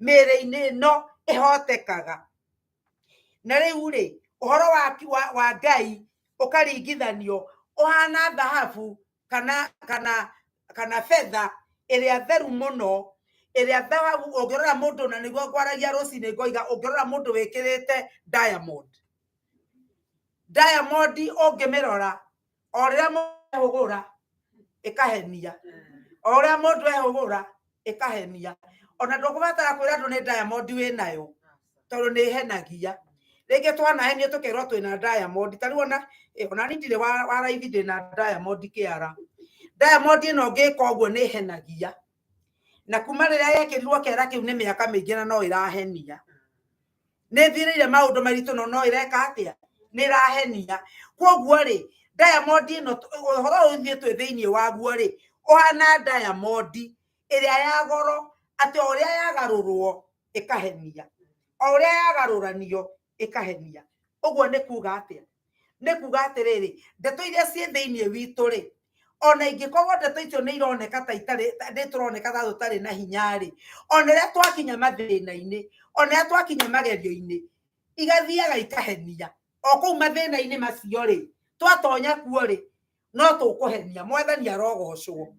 mĩĩrĩ-inĩ ĩno ĩhotekaga. Na rĩu rĩ, ũhoro wa Ngai ũkaringithanio ũhana thahabu kana betha ĩrĩa theru mũno, ĩrĩa thahabu ũngĩrora mũndũ, na nĩguo ngwaragia rũcinĩ ngoiga, ũngĩrora mũndũ wĩkĩrĩte diamond, diamond ũngĩmĩrora o rĩrĩa mũndũ ehũgũra ĩkahenia, o ũrĩa mũndũ ehũgũra ĩkahenia, ona ndũkũbatara kwĩra andũ nĩ diamond wĩnayo, tondũ nĩ ĩhenagia. Rĩngĩ twanahenio tũkerwo twĩna diamond, ta rĩu ona niĩ ndirĩ wa raithi, ndĩna diamond kĩara. Diamond ĩno ũngĩka ũguo nĩ ĩhenagia, na kuma rĩrĩa yekĩrirwo kĩara kĩu nĩ mĩaka mĩingĩ na no ĩrahenia. Nĩ ĩthirĩire maũndũ maritũ no no ĩreka atĩa? Nĩ ĩrahenia. Koguo rĩ, diamond ĩno, ũhoro ũyũ ithuĩ twĩ thĩinĩ waguo rĩ, ũhana diamond ĩrĩa ya goro, atĩ o ũrĩa yagarũrwo ĩkahenia, o ũrĩa yagarũranio ĩkahenia. Ũguo nĩ kuga atĩa? Nĩ kuga atĩrĩrĩ, ndeto iria ciĩ thĩinĩ witũ rĩ, ona ingĩkorwo ndeto icio nĩ ironeka ta itarĩ, nĩ tũroneka ta tũtarĩ na hinya rĩ, ona rĩrĩa twakinya mathĩna-inĩ, ona rĩrĩa twakinya magerio-inĩ, igathiaga ikahenia. O kũu mathĩna-inĩ macio rĩ, twatonya kuo rĩ, no tũkũhenia. Mwathani arogocwo.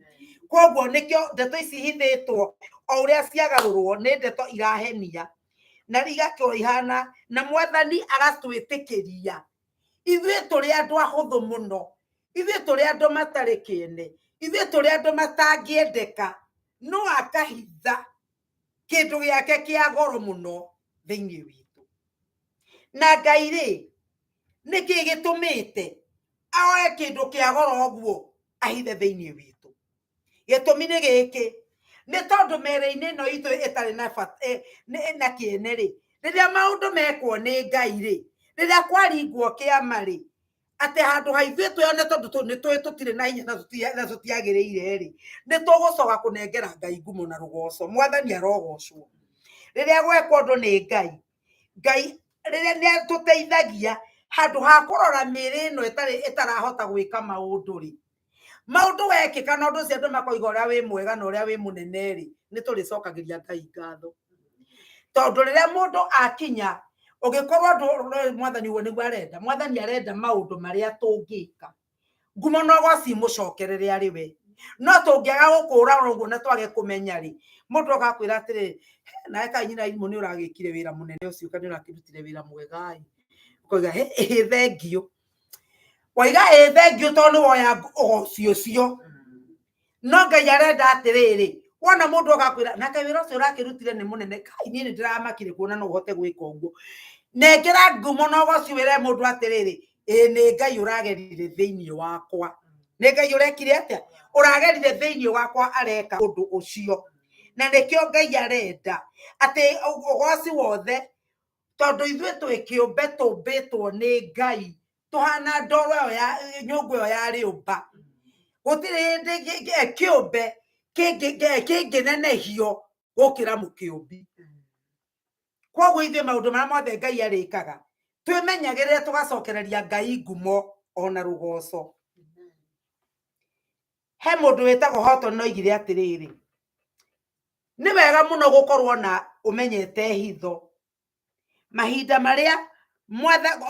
Koguo nĩkĩo ndeto ici ihithĩtwo o ũrĩa ciagarũrwo nĩ ndeto irahenia, na igakĩrwo ihana, na mwathani agatwĩtĩkĩria. Ithuĩ tũrĩ andũ ahũthũ mũno, ithuĩ tũrĩ andũ matarĩ kĩene, ithuĩ tũrĩ andũ matangĩendeka, no akahitha kĩndũ gĩake kĩa goro mũno thĩinĩ witũ. Na Ngai rĩ, nĩkĩ gĩtũmĩte oe kĩndũ kĩa goro ũguo ahithe thĩinĩ witũ? Gĩtũmi nĩ gĩkĩ, nĩ tondũ mĩĩrĩ-inĩ ĩno itũ ĩtarĩ na bata, na kĩene rĩ, rĩrĩa maũndũ mekwo nĩ Ngai rĩ, rĩrĩa kwaringwo kĩama rĩ, atĩ handũ ha ithuĩ twĩone tondũ nĩ tũĩ tũtirĩ na hinya na tũtiagĩrĩire rĩ, nĩ tũgũcoka kũnengera Ngai ngumo na rũgoco. Mwathani arogocwo. Rĩrĩa gwekwo ũndũ nĩ Ngai, Ngai rĩrĩa nĩ atũteithagia handũ ha kũrora mĩĩrĩ ĩno ĩtarahota gwĩka maũndũ rĩ, maũndũ wekĩka na ũndũ ũcio andũ makoiga ũrĩa wĩ mwega na ũrĩa wĩ mũnene rĩ, nĩ tũrĩcokagĩria Ngai ngatho. Tondũ rĩrĩa mũndũ akinya, ũngĩkorwo ũndũ mwathani ũguo nĩguo arenda, mwathani arenda maũndũ marĩa tũngĩka, ngumo na ũgoci imũcokerere arĩ we. No tũngĩaga gũkũra ũguo na twage kũmenya rĩ, mũndũ agakwĩra atĩrĩrĩ, nawe kaĩ nyina imũ nĩ ũragĩkire wĩra mũnene ũcio, kana nĩ ũrakĩrutire wĩra mwega ĩ. Ũkoiga ĩ thengiũ. Waiga ĩ thengiũ tondũ nĩ woya ũgoci ũcio. No Ngai arenda atĩrĩrĩ, wona mũndũ agakwĩra nake wĩra ũcio ũrakĩrutire nĩ mũnene, kai niĩ nĩ ndĩramakire kuona no ũhote gwĩka ũguo. Nengera ngumo na ũgoci wĩre mũndũ atĩrĩrĩ, ĩ nĩ Ngai ũragerire thĩinĩ wakwa. Nĩ Ngai ũrekire atĩa? Ũragerire thĩinĩ wakwa areka ũndũ ũcio. Na nĩkĩo Ngai arenda atĩ ũgoci wothe, tondũ ithuĩ twĩ kĩũmbe tũmbĩtwo nĩ Ngai, tũhana ndoro ĩyo ya nyũngũ ĩyo ya rĩũmba. Gũtirĩ hĩndĩ kĩũmbe kĩngĩnenehio gũkĩra mũkĩũmbi. Koguo ithuĩ maũndũ marĩa mothe Ngai arĩkaga, twĩmenyagĩrĩre tũgacokereria Ngai ngumo ona rũgoco. He mũndũ wĩtagwo Horton oigire atĩrĩrĩ, nĩ wega mũno gũkorwo na ũmenyete hitho mahinda marĩa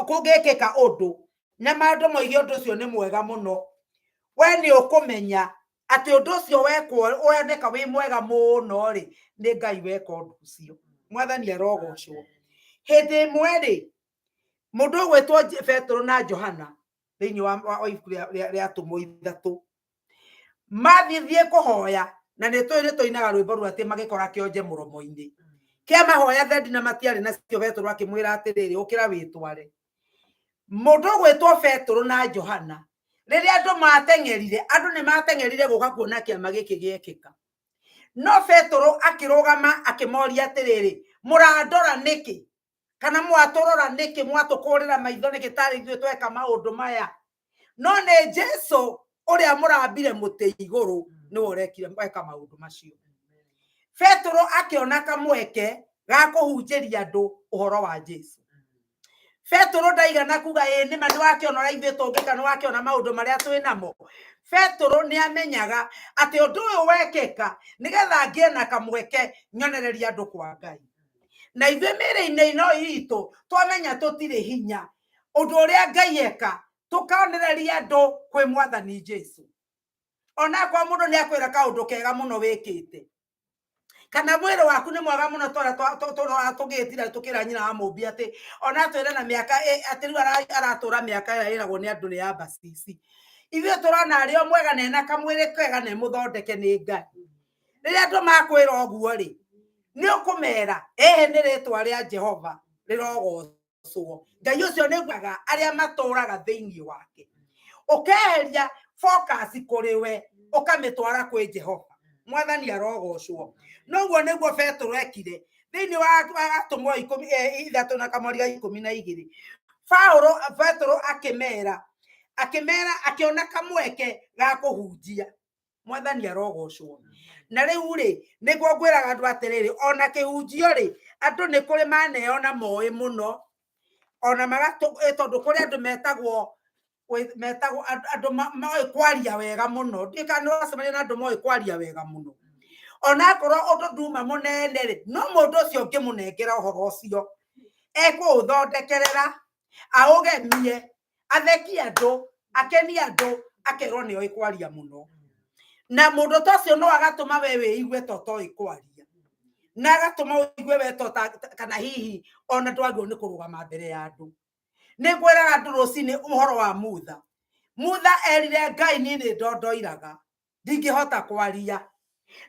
kũngĩkĩka ũndũ na maũndũ moige ũndũ ũcio nĩ mwega mũno, we nĩ ũkũmenya atĩ ũndũ ũcio wekwo woneka wĩ mwega mũno rĩ, nĩ Ngai weka ũndũ ũcio. Mwathani arogocwo. Hĩndĩ ĩmwe rĩ, mũndũ ũgwĩtwo Petero na Johana thĩinĩ wa ibuku rĩa atũmwo ithatũ mathiĩ kũhoya, na nĩ tũĩ nĩ tũinaga rwĩmbo rũu atĩ magĩkora kĩonje mũromo-inĩ kĩa mahoya thendi na matiarĩ nacio. Petero akĩmwĩra atĩrĩrĩ, ũkĩra wĩtware. Mũndũ ũgwĩtwo Petero na Johana Rĩrĩa andũ mateng'erire, andũ nĩ mateng'erire gũka kuona kĩama gĩkĩ gĩekĩka. No Petũrũ akĩrũgama akĩmoria atĩrĩrĩ, mũrandora nĩkĩ? Kana mwatũrora nĩkĩ? Mwatũkũrĩra maitho nĩkĩ tarĩ ithuĩ tweka maũndũ maya? No nĩ Jesu ũrĩa mũrambire mũtĩ igũrũ nĩwe ũrekire weka maũndũ macio. Petũrũ akĩona kamweke ga kũhunjĩria andũ ũhoro wa Jesu. Petũrũ ndaigana kuga ĩ nĩma nĩ wakĩona ũrĩa ithuĩ tũngĩka, nĩ wakĩona maũndũ marĩa twĩ namo. Petũrũ nĩ amenyaga atĩ ũndũ ũyũ wekĩka nĩgetha ngĩe na kamweke nyonererie andũ kwa Ngai. Na ithuĩ mĩĩrĩ-inĩ ĩno itũ twamenya tũtirĩ hinya, ũndũ ũrĩa Ngai eka tũkonereria andũ kwĩ Mwathani Jesu. Onakorwo mũndũ nĩ akwĩra kaũndũ kega mũno wĩkĩte, kana mwĩrĩ waku nĩ mwega mũno tũrĩa tũgĩtira tũkĩra nyina wa mũmbi atĩ ona atwĩre na mĩaka atĩ rĩu aratũra mĩaka ĩrĩa ĩragwo nĩ andũ nĩ ya mbacici. Ithuĩ tũrona arĩ o mwega na ena kamwĩrĩ kega na ĩmũthondeke nĩ Ngai. Rĩrĩa andũ makwĩra ũguo rĩ, nĩ ũkũmera ĩhĩ nĩ rĩtwa rĩa Jehova rĩrogocwo. Ngai ũcio nĩ guaga arĩa matũraga thĩinĩ wake. Ũkeheria focus kũrĩ we ũkamĩtwara kwĩ Jehova. Mwathani arogocwo. Noguo nĩguo Petũrũ ekire thĩinĩ wa atũmwo ikũmi ithatũ na kamweri ga ikũmi na igĩrĩ. Paũlũ Petũrũ akĩmera akĩmera akĩona kamweke ga kũhunjia. Mwathani arogocwo. Na rĩu rĩ, nĩguo ngwĩraga andũ atĩrĩrĩ, ona kĩhunjio rĩ, andũ nĩ kũrĩ maneyona moĩ mũno, ona magatũ, tondũ kũrĩ andũ metagwo metagwo andũ moĩ kwaria wega mũno. Ndiũĩ kana nĩ wacemania na andũ moĩ kwaria wega mũno. Onakorwo ũndũ nduma mũnene rĩ, no mũndũ ũcio ũngĩmũnengera ũhoro ũcio, ekũũthondekerera, aũgemie, athekie andũ, akenie andũ, akerwo nĩ oĩ kwaria mũno. Na mũndũ ta ũcio no agatũma we wĩigue ta ũtoĩ kwaria, na agatũma ũigue we ta kana hihi ona ndwagĩrĩirwo nĩ kũrũgama mbere ya andũ. Nĩ ngwĩraga andũ rũcinĩ ũhoro wa Mutha. Mutha erire Ngai niĩ nĩ ndondoiraga, ndingĩhota kwaria.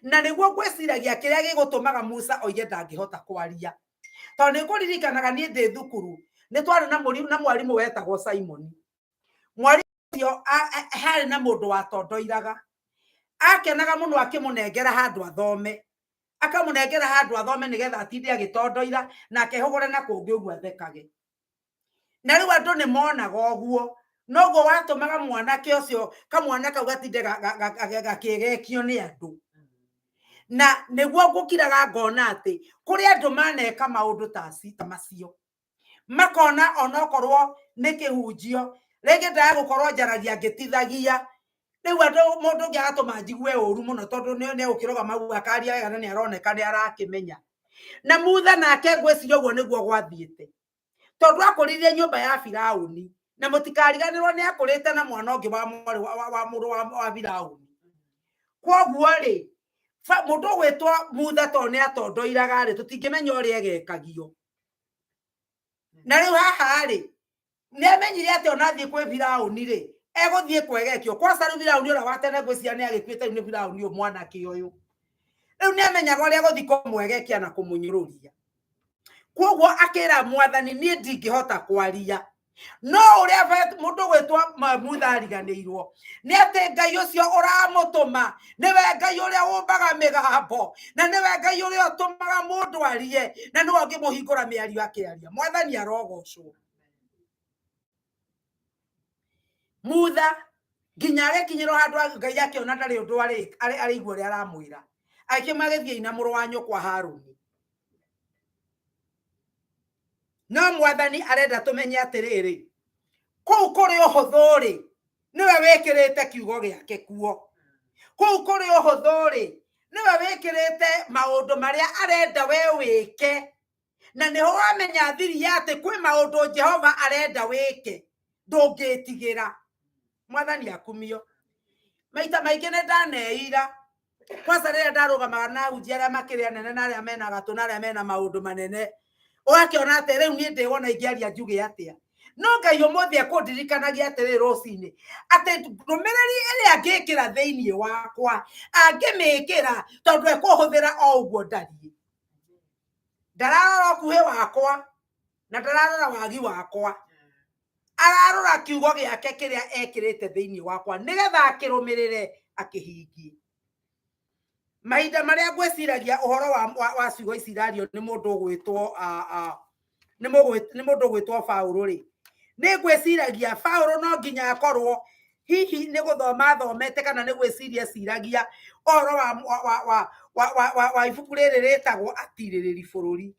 Na nĩguo ngwĩciragia kĩrĩa gĩgũtũmaga Musa oige ndangĩhota kwaria. Tondũ nĩ ngũririkanaga niĩ ndĩ thukuru, nĩ twarĩ na mwarimũ wetagwo Simon. Mwarimũ ũcio harĩ na mũndũ watondoiraga. Akenaga mũno akĩmũnengera handũ athome. Akamũnengera handũ athome nĩgetha atinde agĩtondoira na akehũgũre na kũngĩ ũguo athekage. Na rĩu andũ nĩ monaga ũguo, noguo watũmaga mwanake ũcio, kamwana kau gatinde gakĩgekio nĩ andũ. Na nĩguo ngũkiraga ngona atĩ kũrĩ andũ maneka maũndũ ta macio, makona onokorwo nĩ kĩhunjio, rĩngĩ ndaga gũkorwo njaragia ngĩtithagia, rĩu andũ mũndũ ũngĩ agatũma njigue ũru mũno tondũ nĩ egũkĩrũgama hau akaria wega na nĩ aroneka nĩ arakĩmenya. Na Mutha nake ngwĩciria ũguo nĩguo gwathiĩte, tondũ akũrire nyũmba ya Firaũni, na mũtikariganĩrwo nĩ akũrĩte na mwana ũngĩ wa mwarĩ wa mũrũ wa Firaũni. Kwoguo rĩ, mũndũ ũgwĩtwo Mutha tondũ nĩ atondoiraga rĩ, tũtingĩmenya ũrĩa egekagio. Na rĩu haha rĩ, nĩ amenyire atĩ ona athiĩ kwĩ Firaũni rĩ, egũthiĩ kwegekio. Kwanza rĩu Firaũni ũrĩa wa tene ngwĩciria nĩ agĩkuĩte, rĩu nĩ Firaũni ũyũ mwanake ũyũ. Rĩu nĩ amenyaga ũrĩa egũthiĩ kũmwegekia na kũmũnyũrũria. Kwoguo akĩra Mwathani, niĩ ndingĩhota kwaria. No ũrĩa mũndũ gwĩtwo Mutha ariganĩirwo nĩ atĩ Ngai ũcio ũramũtũma nĩwe Ngai ũrĩa ũmbaga mĩgambo, na nĩwe Ngai ũrĩa ũtũmaga mũndũ arie, na nĩwe ũngĩmũhingũra mĩario akĩaria. Mwathani arogocwo. Mutha nginya agĩkinyĩrwo handũ Ngai akĩona ndarĩ ũndũ arĩigua ũrĩa aramwĩra, agĩkĩmwĩra gĩthiĩi na mũrũ wa nyũkwa Harũni. No Mwathani arenda tũmenye atĩrĩrĩ, kũu kũrĩ ũhũthũ rĩ, nĩwe wĩkĩrĩte kiugo gĩake kuo. Kũu kũrĩ ũhũthũ rĩ, nĩwe wĩkĩrĩte maũndũ marĩa arenda we wĩke. Na nĩho wamenya thiri ya atĩ kwĩ maũndũ Jehova arenda wĩke, ndũngĩtigĩra. Mwathani akumio. Maita maingĩ nĩ ndaneira, kwanza rĩrĩa ndarũgamaga na ahunjia arĩa makĩrĩ anene na arĩa mena gatũ na arĩa mena maũndũ manene, ũgakĩona atĩ rĩu niĩ ndĩwona ingĩaria njuge atĩa. No Ngai ũmũthĩ ekũndirikanagia atĩrĩrĩ rũcinĩ, atĩ ndũmĩrĩri ĩrĩa angĩkĩra thĩinĩ wakwa, angĩmĩkĩra tondũ ekũhũthĩra o ũguo ndariĩ. Ndararora ũkuhĩ wakwa na ndararora wagi wakwa, Ararora kiugo gĩake kĩrĩa ekĩrĩte thĩinĩ wakwa nĩgetha akĩrũmĩrĩre akĩhingie. Mahinda marĩa ngwĩciragia ũhoro wa ciugo ici irario nĩ mũndũ ũgwĩtwo nĩ mũndũ ũgwĩtwo Paũlũ rĩ, nĩ ngwĩciragia Paũlũ no nginya akorwo hihi nĩ gũthoma athomete kana nĩ gwĩciria eciragia ũhoro wa ibuku rĩrĩ rĩtagwo Atirĩrĩri Bũrũri.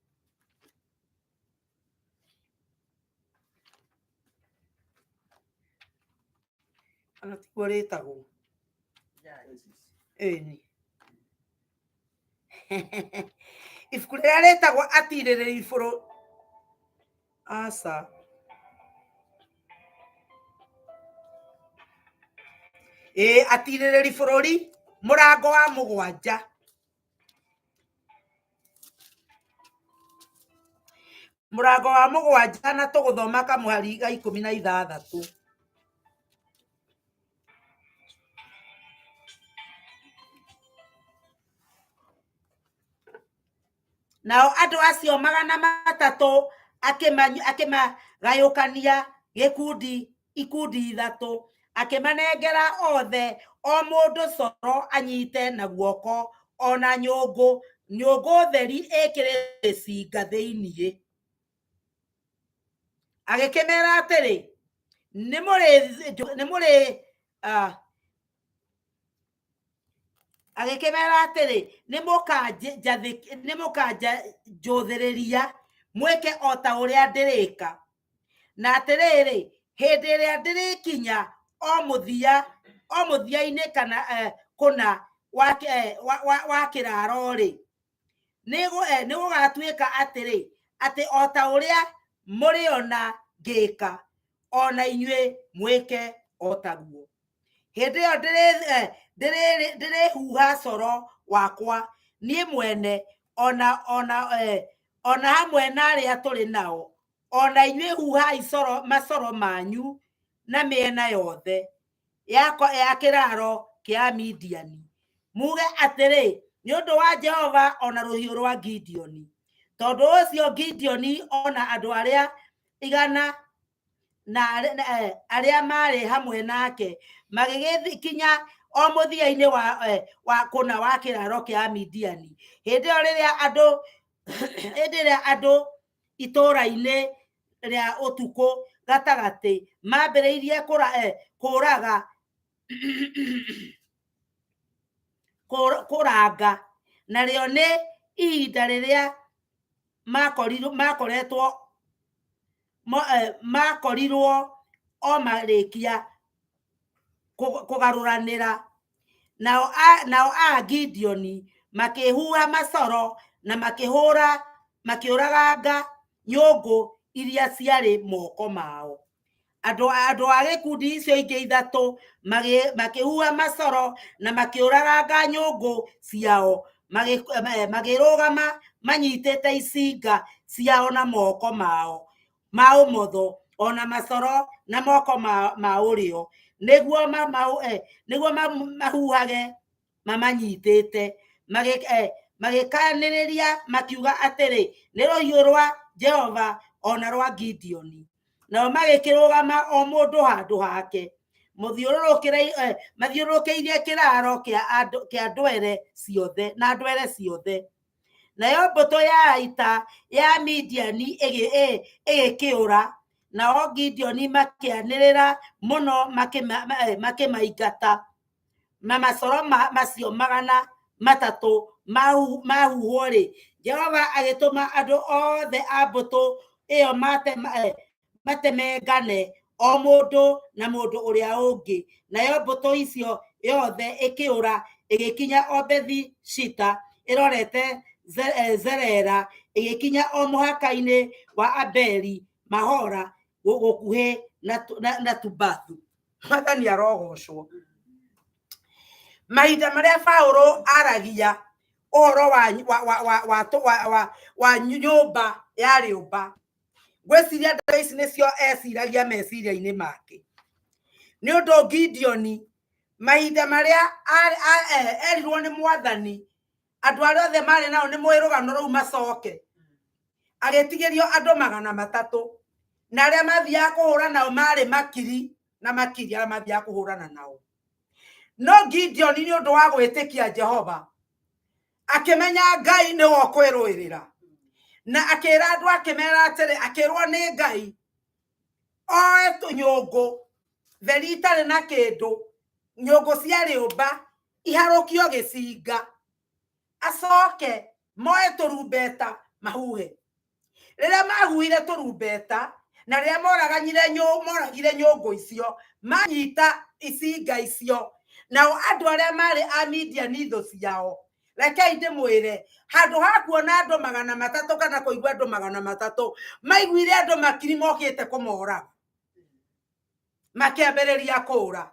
Kana tiguo rĩtagwo? Ĩni. Ibuku rĩrĩa rĩtagwo Atirĩrĩri Bũrũri. Aca. Ĩĩ, Atirĩrĩri Bũrũri mũrango wa 7. Mũrango wa 7 na tũgũthoma kamũhari ga 16. Nao andũ acio 300 akĩmagayũkania gĩkundi ikundi 3, akĩmanengera othe o mũndũ coro anyite na guoko, ona nyũngũ theri ĩkĩrĩtwo gĩcinga thĩinĩ. Agĩkĩmera atĩrĩ, agĩkĩmera atĩrĩ, nĩmũkanjũthĩrĩria mwĩke o ta ũrĩa ndĩrĩka. Na atĩrĩrĩ, hĩndĩ ĩrĩa ndĩrĩkinya o mũthia-inĩ kana kũna wa kĩraro-rĩ, nĩgũgatuĩka atĩrĩ, atĩ o ta ũrĩa mũrĩona ngĩka, o na inyuĩ mwĩke o taguo. Hĩndĩ ĩyo ndĩrĩhuha coro wakwa niĩ mwene, ona hamwe na arĩa tũrĩ nao, ona inyuĩ huhai macoro manyu na mĩena yothe ya kĩraro kĩa Midiani, muge atĩrĩ, nĩ ũndũ wa Jehova ona rũhiũ rwa Gideoni. Tondũ ũcio Gideoni ona andũ arĩa 100 na arĩa marĩ hamwe nake magĩgĩkinya o mũthia-inĩ wa kũna wa kĩraro kĩa Midiani. Hĩndĩ ĩyo rĩrĩa andũ itũũra-inĩ rĩa ũtukũ gatagatĩ mambĩrĩirie kũraga kũranga, narĩo nĩ ihinda rĩrĩa makorirwo o marĩkia kũgarũranĩra. Nao a Gideoni makĩhuha macoro na makĩũraganga nyũngũ iria ciarĩ moko mao. Andũ a gĩkundi icio ingĩ 3 makĩhuha macoro na makĩũraganga nyũngũ ciao, makĩrũgama manyitĩte icinga ciao na moko mao ma ũmotho, ona macoro na moko ma ũrĩo, nĩguo mahuhage mamanyitĩte. Magĩkanĩrĩria makiuga atĩrĩ, nĩ rũhiũ rwa Jehova ona rwa Gideoni. Nao magĩkĩrũgama o mũndũ handũ hake, mathiũrũrũkĩirie kĩraro kĩa ndwere ciothe na ndwere ciothe. Nayo mbũtũ ya ita ya Midiani ĩgĩkĩũra, nao Gideoni makĩanĩrĩra mũno makĩmaingata. Na macoro macio 300 mahuhwo-rĩ, Jehova agĩtũma andũ othe a mbũtũ ĩyo matemengane, o mũndũ na mũndũ ũrĩa ũngĩ. Nayo mbũtũ icio yothe ĩkĩũra ĩgĩkinya o Bethi-Shita ĩrorete Zerera, ĩgĩkinya o mũhaka-inĩ wa Abeli Mahora gũkuhĩ na Tubathu. Mwathani arogocwo. Mahinda marĩa Paũlũ aragia ũhoro wa nyũmba ya rĩũmba, ngwĩciria ndeto ici nĩcio eciragia meciria-inĩ make. Nĩ ũndũ Gideoni mahinda marĩa erirwo nĩ Mwathani andũ arĩa othe marĩ nao nĩ moĩ rũgano rũu macoke, agĩtigĩrio andũ 300. Na arĩa mathiaga kũhũra nao marĩ makiri na makiri arĩa mathiaga kũhũrana nao. No Gideoni nĩ ũndũ wa gwĩtĩkia Jehova akĩmenya Ngai nĩwe ũkwĩrũĩrĩra, na akĩra andũ akĩmera atĩrĩ, akĩrwo nĩ Ngai oe tũnyũngũ theri itarĩ na kĩndũ, nyũngũ cia rĩũmba iharũkio gĩcinga, acoke moe tũrumbeta mahuhe. Rĩrĩa mahuhire tũrumbeta na rĩrĩa moraganyire moragire nyũngũ icio, manyita icinga icio, nao andũ arĩa marĩ a Midiani thũ ciao, rekei ndĩmwĩre, handũ ha kuona andũ 300 kana kũigua andũ 300, maiguire andũ makiri mokĩte kũmoraga, makĩambĩrĩria kũũra.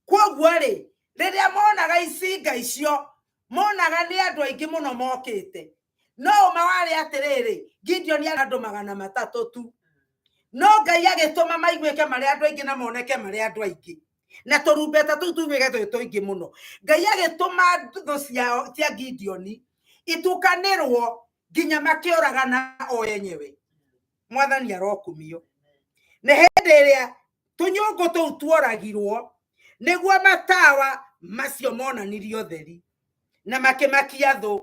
Kwoguo rĩ, rĩrĩa monaga icinga icio, monaga nĩ andũ aingĩ mũno mokĩte. No ũma warĩ atĩrĩrĩ, Gideoni arĩ andũ 300 tu, no Ngai agĩtũma maiguĩke marĩ andũ aingĩ na moneke marĩ andũ aingĩ, na tũrumbeta tũu tuiguĩke twĩ tũingĩ mũno. Ngai agĩtũma thũ ciao cia Gideoni itukanĩrwo nginya makĩũragana o enyewe. Mwathani arokumio. Nĩ hĩndĩ ĩrĩa tũnyũngũ tũu tuoragirwo nĩguo matawa macio monanirie ũtheri na makĩmakia thũ.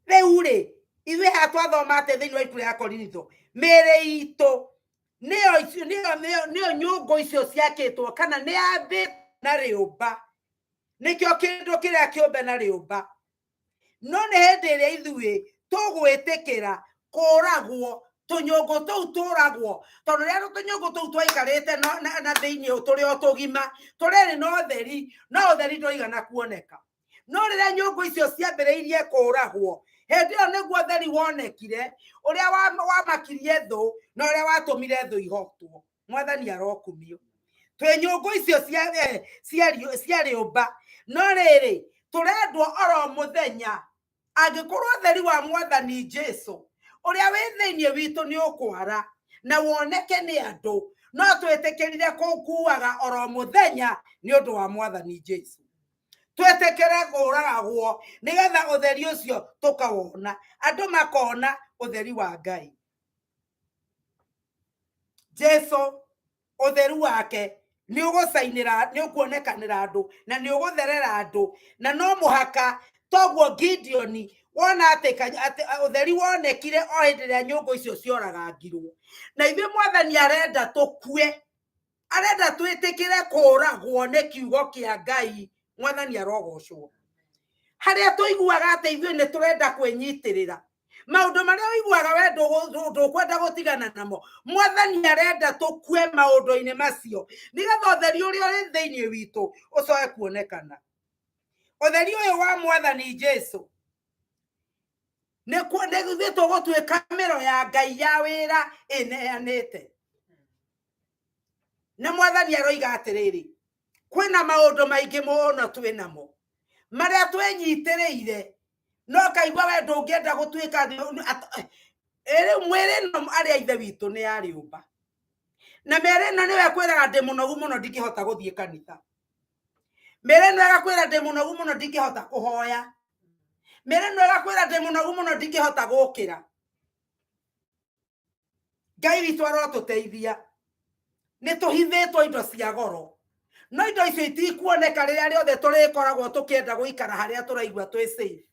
Rĩu rĩ, ithuĩ haha twathoma atĩ thĩinĩ wa ibuku rĩa Korinitho, mĩĩrĩ itũ nĩyo nyũngũ icio ciakĩtwo kana nĩ yambĩtwo na rĩũmba, nĩkĩo kĩndũ kĩrĩa kĩũmbe na rĩũmba. No nĩ hĩndĩ ĩrĩa ithuĩ tũgwĩtĩkĩra kũragwo, tũnyũngũ tũu tũragwo, tondũ rĩrĩa tũnyũngũ tũu twaikarĩte na thĩinĩ tũrĩ o tũgima, tũrĩrĩ na ũtheri, no ũtheri ndũigana kuoneka. No rĩrĩa nyũngũ icio ciambĩrĩirie kũragwo, hĩndĩ ĩyo nĩguo ũtheri wonekire, ũrĩa wamakirie thũ na ũrĩa watũmire thũ ihotwo. Mwathani arokumio. Twĩ nyũngũ icio cia rĩũmba, no rĩrĩ tũrendwo oro mũthenya, angĩkorwo ũtheri wa Mwathani Jesu ũrĩa wĩ thĩinĩ witũ nĩ ũkwara na woneke nĩ andũ, no twĩtĩkĩrire kũkuaga oro mũthenya nĩ ũndũ wa Mwathani Jesu. Twĩtĩkĩre kũragagwo nĩgetha ũtheri ũcio tũkawona, andũ makona ũtheri wa Ngai. Jesu ũtheru wake nĩ ũgũcainĩra, nĩ ũkuonekanĩra andũ na nĩ ũgũtherera andũ, na no mũhaka. Toguo Gideoni wona atĩ ũtheri wonekire o hĩndĩ ĩrĩa nyũngũ icio cioragangirwo. Na ithuĩ Mwathani arenda tũkue, arenda twĩtĩkĩre kũragwo nĩ kiugo kĩa Ngai. Mwathani arogocwo. Harĩa tũiguaga atĩ ithuĩ nĩ tũrenda kwĩnyitĩrĩra maũndũ marĩa ũiguaga we ndũkwenda gũtigana namo, Mwathani arenda tũkue maũndũ-inĩ macio nĩgetha ũtheri ũrĩa ũrĩ thĩinĩ witũ ũcoke kuonekana. Ũtheri ũyũ wa Mwathani Jesu nĩ ithuĩ tũgũtuĩka mĩro ya Ngai ya wĩra ĩneanĩte. Na Mwathani aroiga atĩrĩrĩ, kwĩna maũndũ maingĩ mũno twĩ namo marĩa twĩnyitĩrĩire, no kaigua we ndũngĩenda gũtuĩka rĩu mwĩrĩ ĩno arĩa ithe witũ nĩ ya rĩũmba, na mĩĩrĩ ĩno nĩwe ĩkwĩraga ndĩ mũnogu mũno ndingĩhota gũthiĩ kanitha, mĩĩrĩ ĩno ĩgakwĩra ndĩ mũnogu mũno ndingĩhota kũhoya, mĩĩrĩ ĩno ĩgakwĩra ndĩ mũnogu mũno ndingĩhota gũkĩra. Ngai witũ arotũteithia. Nĩ tũhithĩtwo indo cia goro, no indo icio itikuoneka rĩrĩa rĩothe tũrĩkoragwo tũkĩenda gũikara harĩa tũraigua twĩ safe.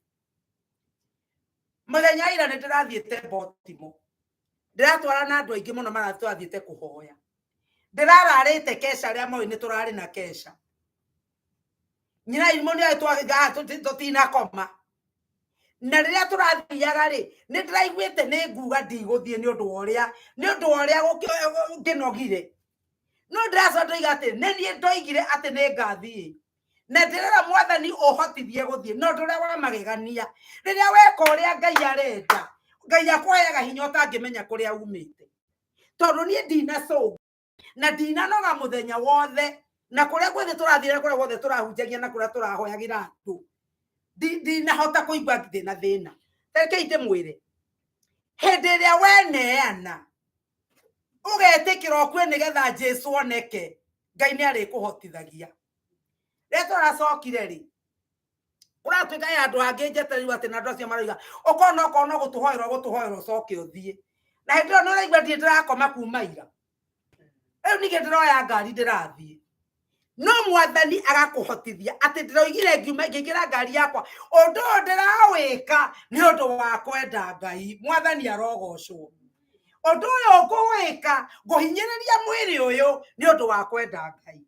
Mũthenya ira nĩ ndĩrathiĩte Baltimore, ndĩratwara na andũ aingĩ mũno marathiĩte kũhoya, ndĩrararĩte kesha arĩa moĩ nĩ tũrarĩ na kesha. Nyina irimũ nĩ tũtinakoma, na rĩrĩa tũrathiaga rĩ, nĩ ndĩraiguĩte nĩ nguga ndigũthiĩ nĩ ũndũ wa ũrĩa ngĩnogire, no ndĩracoka ndoiga atĩ nĩ niĩ ndoigire atĩ nĩ ngathiĩ, na ndĩrera Mwathani ũhotithie gũthiĩ. No ũndũ ũrĩa wa magegania, rĩrĩa weka ũrĩa Ngai arenda, Ngai akũheaga hinya ũtangĩmenya kũrĩa umĩte, tondũ niĩ ndinacũnga na ndinanoga mũthenya wothe, na kũrĩa guothe tũrathiĩ, kũrĩa guothe tũrahunjagia, na kũrĩa tũrahoyagĩra andũ, ndinahota kũigua ndĩna thĩna. Rekei ndĩmwĩre, hĩndĩ ĩrĩa weneana ũgetĩkĩra ũkue nĩgetha Jesu oneke, Ngai nĩ arĩkũhotithagia. Rĩrĩa tũracokire rĩ, kũratuĩka he handũ hangĩ njetereirwo atĩ na andũ acio maroiga ũkorwo no gũtũhoera ũgũtũhoera ũcoke ũthiĩ. Na hĩndĩ ĩyo nĩ ũraigua ndirĩ ndĩrakoma kuma ira. Rĩu ningĩ ndĩroya ngari ndĩrathiĩ. No mwathani agakũhotithia atĩ ndĩroigire ngiuma ngĩingĩra ngari yakwa ũndũ ũyũ ndĩrawĩka nĩ ũndũ wa kwenda Ngai. Mwathani arogocwo. Ũndũ ũyũ ngũwĩka ngũhinyĩrĩria mwĩrĩ ũyũ nĩ ũndũ wa kwenda Ngai.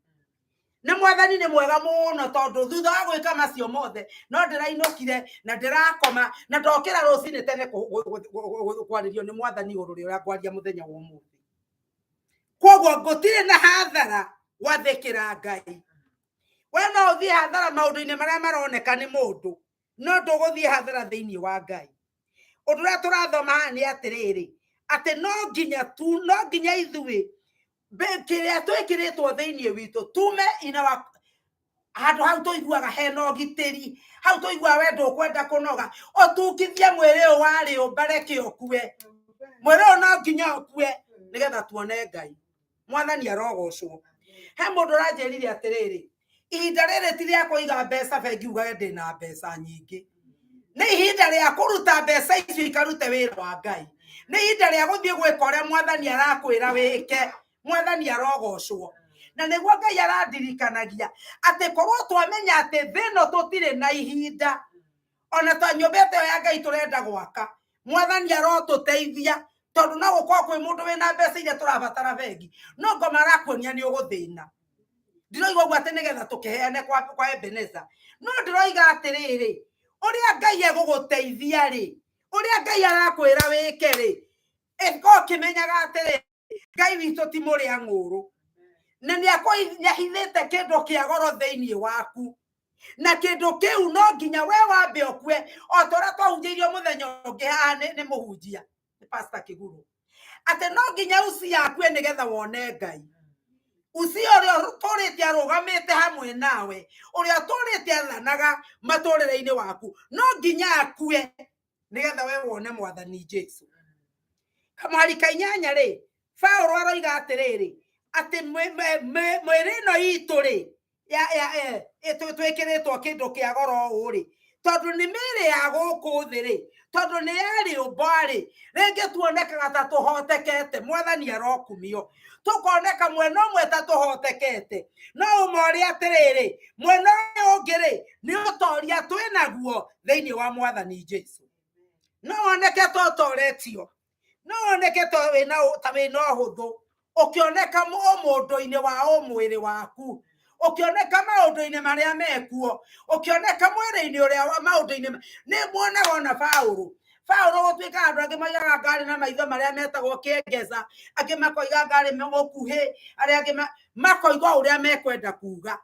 Na mwathani nĩ mwega mũno tondũ thutha wa gwĩka macio mothe no ndĩrainũkire na ndĩrakoma na ndokĩra rũcinĩ tene kwarĩrio nĩ mwathani igũrũ rĩa ũrĩa ngwaria mũthenya wa ũmũthĩ. Koguo gũtirĩ na hathara gwathĩkĩra Ngai. We no ũthiĩ hathara maũndũ-inĩ marĩa maroneka nĩ mũndũ, no ndũgũthiĩ hathara thĩinĩ wa Ngai. Ũndũ ũrĩa tũrathoma haha nĩ atĩrĩrĩ, atĩ no nginya tu, no nginya ithuĩ kĩrĩa twĩkĩrĩtwo thĩinĩ witũ tume in our handũ hau tũiguaga hena ũgitĩri, hau tũiguaga we ndũkwenda kũnoga, ũtungithie mwĩrĩ ũyũ wa rĩũmba reke ũkue. Mwĩrĩ ũyũ no nginya ũkue nĩgetha tuone Ngai. Mwathani arogocwo. He mũndũ ũranjĩrire atĩrĩrĩ, ihinda rĩrĩ ti rĩa kũiga mbeca bengi ugage ndĩna mbeca nyingĩ. Nĩ ihinda rĩa kũruta mbeca icio ikarute wĩra wa Ngai. Nĩ ihinda rĩa gũthiĩ gwĩka ũrĩa mwathani arakwĩra wĩke. Mwathani arogocwo. Na nĩguo Ngai arandirikanagia atĩ korwo twamenya atĩ thĩ ĩno tũtirĩ na ihinda, ona ta nyũmba ĩyo ya Ngai tũrenda gwaka, mwathani arotũteithia tondũ no gũkorwo kwĩ mũndũ wĩna mbeca iria tũrabatara bengi, no ngoma arakuonia nĩ ũgũthĩna. Ndiroiga ũguo atĩ nĩgetha tũkĩheane kwa Ebeneza, no ndĩroiga atĩrĩrĩ, ũrĩa Ngai egũgũteithia rĩ, ũrĩa Ngai arakwĩra wĩke rĩ, ĩkorwo ũkĩmenyaga atĩrĩ, Ngai witũ ti mũrĩa ng'ũrũ, na nĩahithĩte kĩndũ kĩa goro thĩinĩ waku, na kĩndũ kĩu no nginya we wambe ũkue, o ta ũrĩa twahunjĩirio mũthenya ũngĩ haha nĩ mũhunjia, nĩ Pastor Kĩguru, atĩ no nginya Usia akue nĩgetha wone Ngai. Usia ũrĩa ũtũrĩte arũgamĩte hamwe nawe, ũrĩa ũtũrĩte athanaga matũrĩre-inĩ waku, no nginya akue nĩgetha we wone mwathani Jesu. Kamũhari ka inyanya rĩ, Paũlũ aroiga atĩrĩrĩ, atĩ mwĩrĩ ĩno itũ rĩ, twĩkĩrĩtwo kĩndũ kĩa goro ũũ rĩ, tondũ nĩ mĩĩrĩ ya gũkũ thĩ rĩ, tondũ nĩ ya rĩũmba rĩ, rĩngĩ tuonekaga ta tũhotekete, mwathani arokumio. Tũkoneka mwena ũmwe ta tũhotekete, no ũma ũrĩa atĩrĩrĩ, mwena ũyũ ũngĩ rĩ, nĩ ũtoria twĩnaguo thĩinĩ wa mwathani Jesu. No woneke ta ũtoretio, no woneke ta wĩna ũhũthũ, ũkĩoneka ũmũndũ-inĩ wa ũmwĩrĩ waku, ũkĩoneka maũndũ-inĩ marĩa mekuo, ũkĩoneka mwĩrĩ-inĩ ũrĩa maũndũ-inĩ nĩ muonaga ona Paũlũ. Paũlũ gũtuĩka andũ angĩ moigaga ngarĩ na maitho marĩa metagwo kĩengeza, angĩ makoiga ngarĩ mũkuhĩ, arĩa angĩ makoiga ũrĩa mekwenda kuga.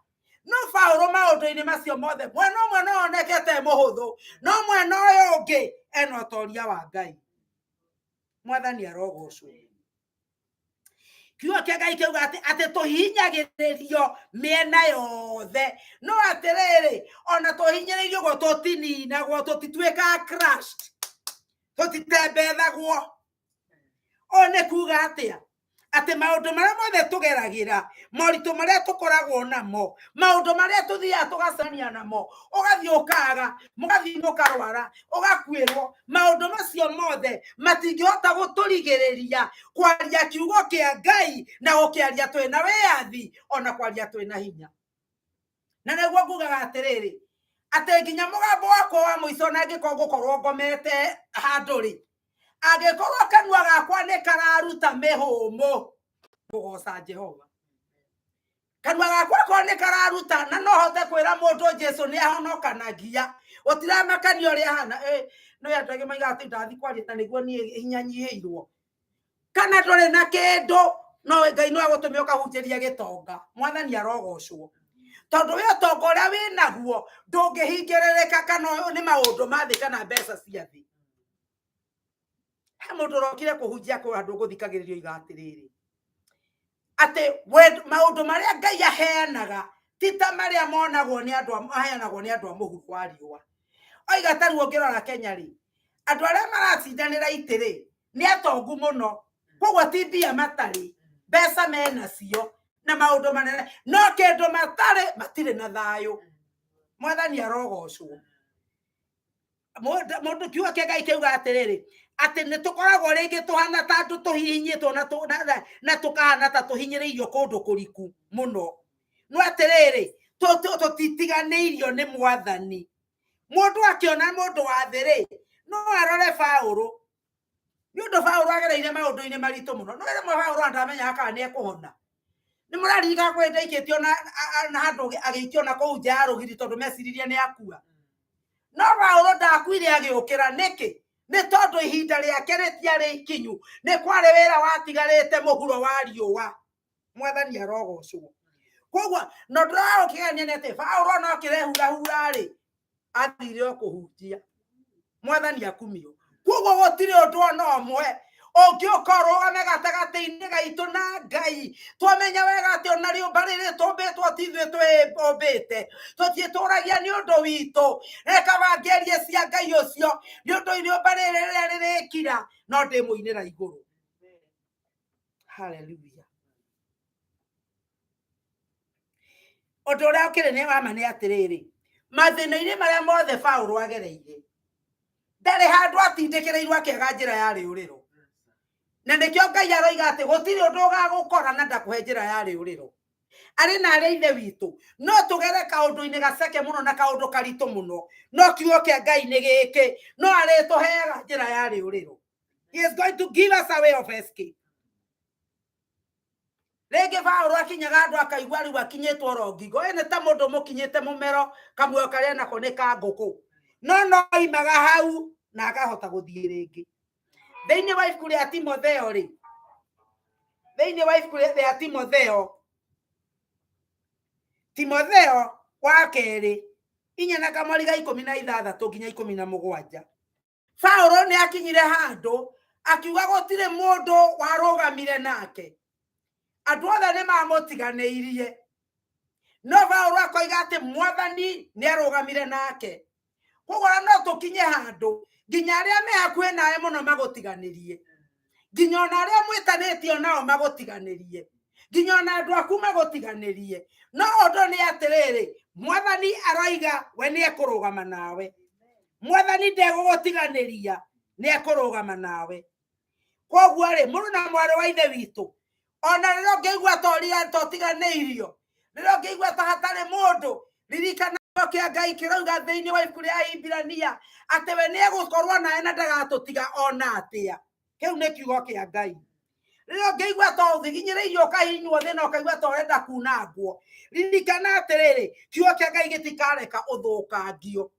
No Paũlũ maũndũ-inĩ macio mothe, mwena ũmwe no onekete mũhũthũ, no mwena ũyũ ũngĩ ena ũtoria wa Ngai. Mwathani arogocwo. Kiugo kĩa Ngai kĩuga atĩ tũhihinyagĩrĩrio mĩena yothe, no atĩrĩrĩ, ona tũhihinyĩrĩirio ũguo tũtininagwo, tũtituĩkaga crushed, tũtitembethagwo. Ũũ nĩ kuga atĩa? Atĩ maũndũ marĩa mothe tũgeragĩra, moritũ marĩa tũkoragwo namo, maũndũ marĩa tũthiaga tũgacemania namo, ũgathiĩ ũkaga, mũgathiĩ mũkarwara, ũgakuĩrwo, maũndũ macio mothe matingĩhota gũtũrigĩrĩria kwaria kiugo kĩa Ngai na gũkĩaria twĩna wĩyathi, ona kwaria twĩna hinya. Na nĩguo ngugaga atĩrĩrĩ, atĩ nginya mũgambo wakwa wa mũico na angĩkorwo ngũkorwo ngomete handũ rĩ, angĩkorwo kanua gakwa nĩ kararuta mĩhũmũ kũgoca Jehova, kanua gakwa korwo nĩ kararuta na no hote kwĩra mũndũ Jesu nĩ ahonokanagia, gũtiramakania ũrĩa ahana. No andũ angĩ moigaga atĩ ndathi kwaria na nĩguo niĩ hinya nyihĩirwo, kana ndũrĩ na kĩndũ, no Ngai no agũtũme ũkahunjĩria gĩtonga. Mwathani arogocwo, tondũ we ũtonga ũrĩa wĩnaguo ndũngĩhingĩrĩrĩka kana nĩ maũndũ ma thĩ kana mbeca cia thĩ. He mũndũ ũrokire kũhunjia kũu handũ ngũthikagĩrĩrio iga atĩrĩrĩ, atĩ maũndũ marĩa Ngai aheanaga ti ta marĩa monagwo nĩ andũ aheanagwo nĩ andũ a mũhuro wa riũa. Oiga ta rĩu ũngĩrora Kenya rĩ, andũ arĩa maracindanĩra itĩ rĩ, nĩ atongu mũno, koguo ti mbia matarĩ, mbeca menacio na maũndũ manene, no kĩndũ matarĩ, matirĩ na thayũ. Mwathani arogocwo. Mũndũ kiugo kĩa Ngai kĩuga atĩrĩrĩ, atĩ nĩ tũkoragwo rĩngĩ tũhana ta andũ tũhihinyĩtwo na tũkahana ta tũhinyĩrĩirio kũndũ kũriku mũno, no atĩrĩrĩ, tũtitiganĩirio nĩ Mwathani. Mũndũ akĩona mũndũ wa thĩ rĩ, no arore Paũlũ, nĩ ũndũ Paũlũ agereire maũndũ-inĩ maritũ mũno. No rĩmwe Paũlũ ndamenyaga kana nĩ ekũhona. Nĩ mũraririkana kwĩ ndaikĩtio na handũ agĩikio na kũu nja ya rũgiri tondũ meciririe nĩ akua. No Paũlũ ndakuire, agĩũkĩra. Nĩkĩ? Nĩ tondũ ihinda rĩake rĩtiarĩ ikinyu, nĩ kwarĩ wĩra watigarĩte mũhuro wa riũa. Mwathani arogocwo. Koguo no ndĩragũkĩgania nĩ atĩ Paũlũ ona akĩrehurahura rĩ, athire o kũhunjia. Mwathani akumio. Koguo gũtirĩ ũndũ ona ũmwe ũngĩũka ũrũgame gatagatĩ-inĩ gaitũ na Ngai. Twamenya wega atĩ ona rĩũmba rĩrĩ tũmbĩtwo ti ithuĩ twĩũmbĩte, tũtiĩtũragia nĩ ũndũ witũ. Reka ngerie cia Ngai ũcio, nĩ ũndũ rĩũmba rĩrĩ rĩrĩa rĩrĩkira no ndĩmũinĩra igũrũ. Haleluya. Ũndũ ũrĩa ũkĩrĩ nĩ wa ma nĩ atĩrĩrĩ, mathĩna-inĩ marĩa mothe Paũlũ agereire, ndarĩ handũ atindĩkĩrĩirwo akĩaga njĩra ya rĩũrĩro. Na nĩkĩo Ngai aroiga atĩ gũtirĩ ũndũ ũgagũkora na ndakũhe njĩra ya rĩũrĩro. Arĩ na arĩa ithe witũ, no tũgere kaũndũ-inĩ gaceke mũno na kaũndũ karitũ mũno, no kiugo kĩa Ngai nĩ gĩkĩ, no arĩtũheaga njĩra ya rĩũrĩro. He is going to give us a way of escape. Rĩngĩ Paũlũ akinyaga andũ akaigua rĩu akinyĩtwo oro ngingo, ĩ nĩ ta mũndũ mũkinyĩte mũmero, kamuoyo karĩa nako nĩ ka ngũkũ, no no oimaga hau na akahota gũthiĩ rĩngĩ. Thĩinĩ wa ibuku rĩa Timotheo rĩ, thĩinĩ wa ibuku rĩa Timotheo, Timotheo wa kerĩ 4 na kamweri ga 16 nginya 17, Paũlũ nĩ akinyire handũ akiuga gũtirĩ mũndũ warũgamire nake, andũ othe nĩ mamũtiganĩirie, no Paũlũ akoiga atĩ Mwathani nĩ arũgamire nake. Koguo no tũkinye handũ nginya arĩa me hakuhĩ nawe mũno magũtiganĩrie, nginya ona arĩa mwĩtanĩtio nao magũtiganĩrie, nginya ona andũ aku magũtiganĩrie, no ũndũ nĩ atĩrĩrĩ, Mwathani aroiga we nĩ ekũrũgama nawe. Mwathani ndegũgũtiganĩria, nĩ ekũrũgama nawe. Koguo rĩ, mũrũ na mwarĩ wa ithe witũ, ona rĩrĩa ũngĩigua ta ũtiganĩirio, rĩrĩa ũngĩigua ta hatarĩ mũndũ, ririkana kĩa Ngai kĩrauga thĩinĩ wa ibuku rĩa Ahibirania atĩ we nĩ egũkorwo nawe na ndagatũtiga ona atĩa. Kĩu nĩ kiugo kĩa Ngai. Rĩrĩa ũngĩigua ta ũhihinyĩrĩirio ũkahihinywo thĩ na ũkaigua ta ũrenda kunangwo, ririkana atĩrĩrĩ, kiugo kĩa Ngai gĩtikareka ũthũkangio.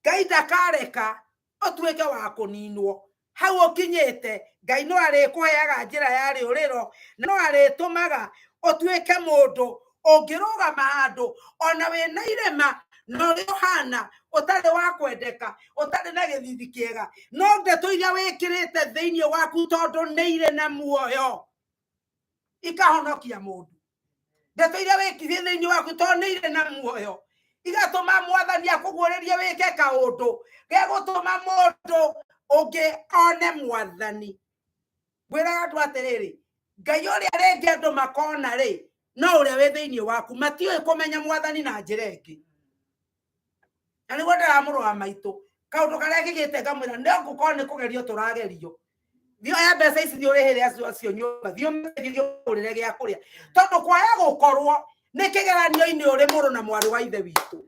Ngai ndakareka ũtuĩke wa kũninwo. Hau ũkinyĩte, Ngai no arĩkũheaga njĩra ya rĩũrĩro, na no arĩtũmaga ũtuĩke mũndũ ũngĩrũgama handũ ona wĩna irema na ũrĩa ũhana, ũtarĩ wa kwendeka, ũtarĩ na gĩthithi kĩega, no ndeto iria wĩkĩrĩte thĩinĩ waku tondũ nĩ irĩ na muoyo ikahonokia mũndũ. Ndeto iria wĩkĩrĩte thĩinĩ waku tondũ nĩ irĩ na muoyo igatũma Mwathani akũguũrĩrie wĩke kaũndũ gegũtũma mũndũ ũngĩ one Mwathani. Ngwĩraga andũ atĩrĩrĩ, Ngai ũrĩa rĩngĩ andũ makona rĩ, no ũrĩa wĩ thĩinĩ waku, matiũĩ kũmenya Mwathani na njĩra ĩngĩ. Na nĩguo ndĩramũrũ wa maitũ, kaũndũ karĩa ngĩgĩte ngamwĩra, no gũkorwo nĩ kũgerio tũragerio. Thiĩ oya mbeca ici, thiĩ ũrĩhĩre acio nyũmba, thiĩ ũmateithie, thiĩ ũmagũrĩre gĩa kũrĩa, tondũ kwaya gũkorwo nĩ kĩgeranio-inĩ ũrĩ mũrũ na mwarĩ wa ithe witũ,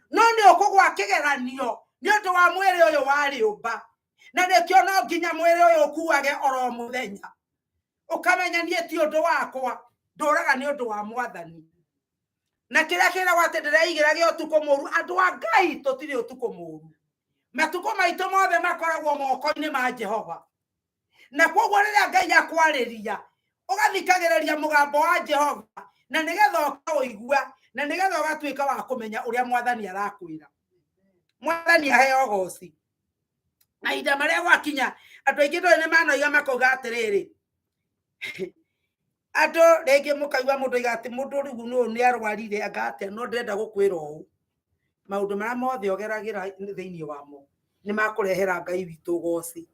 no nĩ ũkũgwa kĩgeranio nĩ ũndũ wa mwĩrĩ ũyũ wa rĩũmba, na nĩkĩo no nginya mwĩrĩ ũyũ ũkuage oro mũthenya, ũkamenya niĩ ti ũndũ wakwa, ndũraga nĩ ũndũ wa Mwathani. Na kĩrĩa kĩragwo atĩ ndĩreigĩra gĩa ũtukũ mũru, andũ a Ngai tũtirĩ ũtukũ mũru, matukũ maitũ mothe makoragwo moko-inĩ ma Jehova. Na koguo rĩrĩa Ngai akwarĩria, ũgathikagĩrĩria mũgambo wa Jehova, na nĩgetha ũkaũigua, na nĩgetha ũgatuĩka wa kũmenya ũrĩa Mwathani arakwĩra. Mwathani aheo ũgoci. Mahinda marĩa gwakinya, andũ aingĩ ndũĩ nĩ manoiga makauga atĩrĩrĩ, andũ rĩngĩ mũkaigua mũndũ oiga atĩ mũndũ rĩu nũ nĩ arwarire anga atĩa, no ndĩrenda gũkwĩra ũũ, maũndũ marĩa mothe ũgeragĩra thĩinĩ wamo nĩ makũrehera Ngai witũ ũgoci.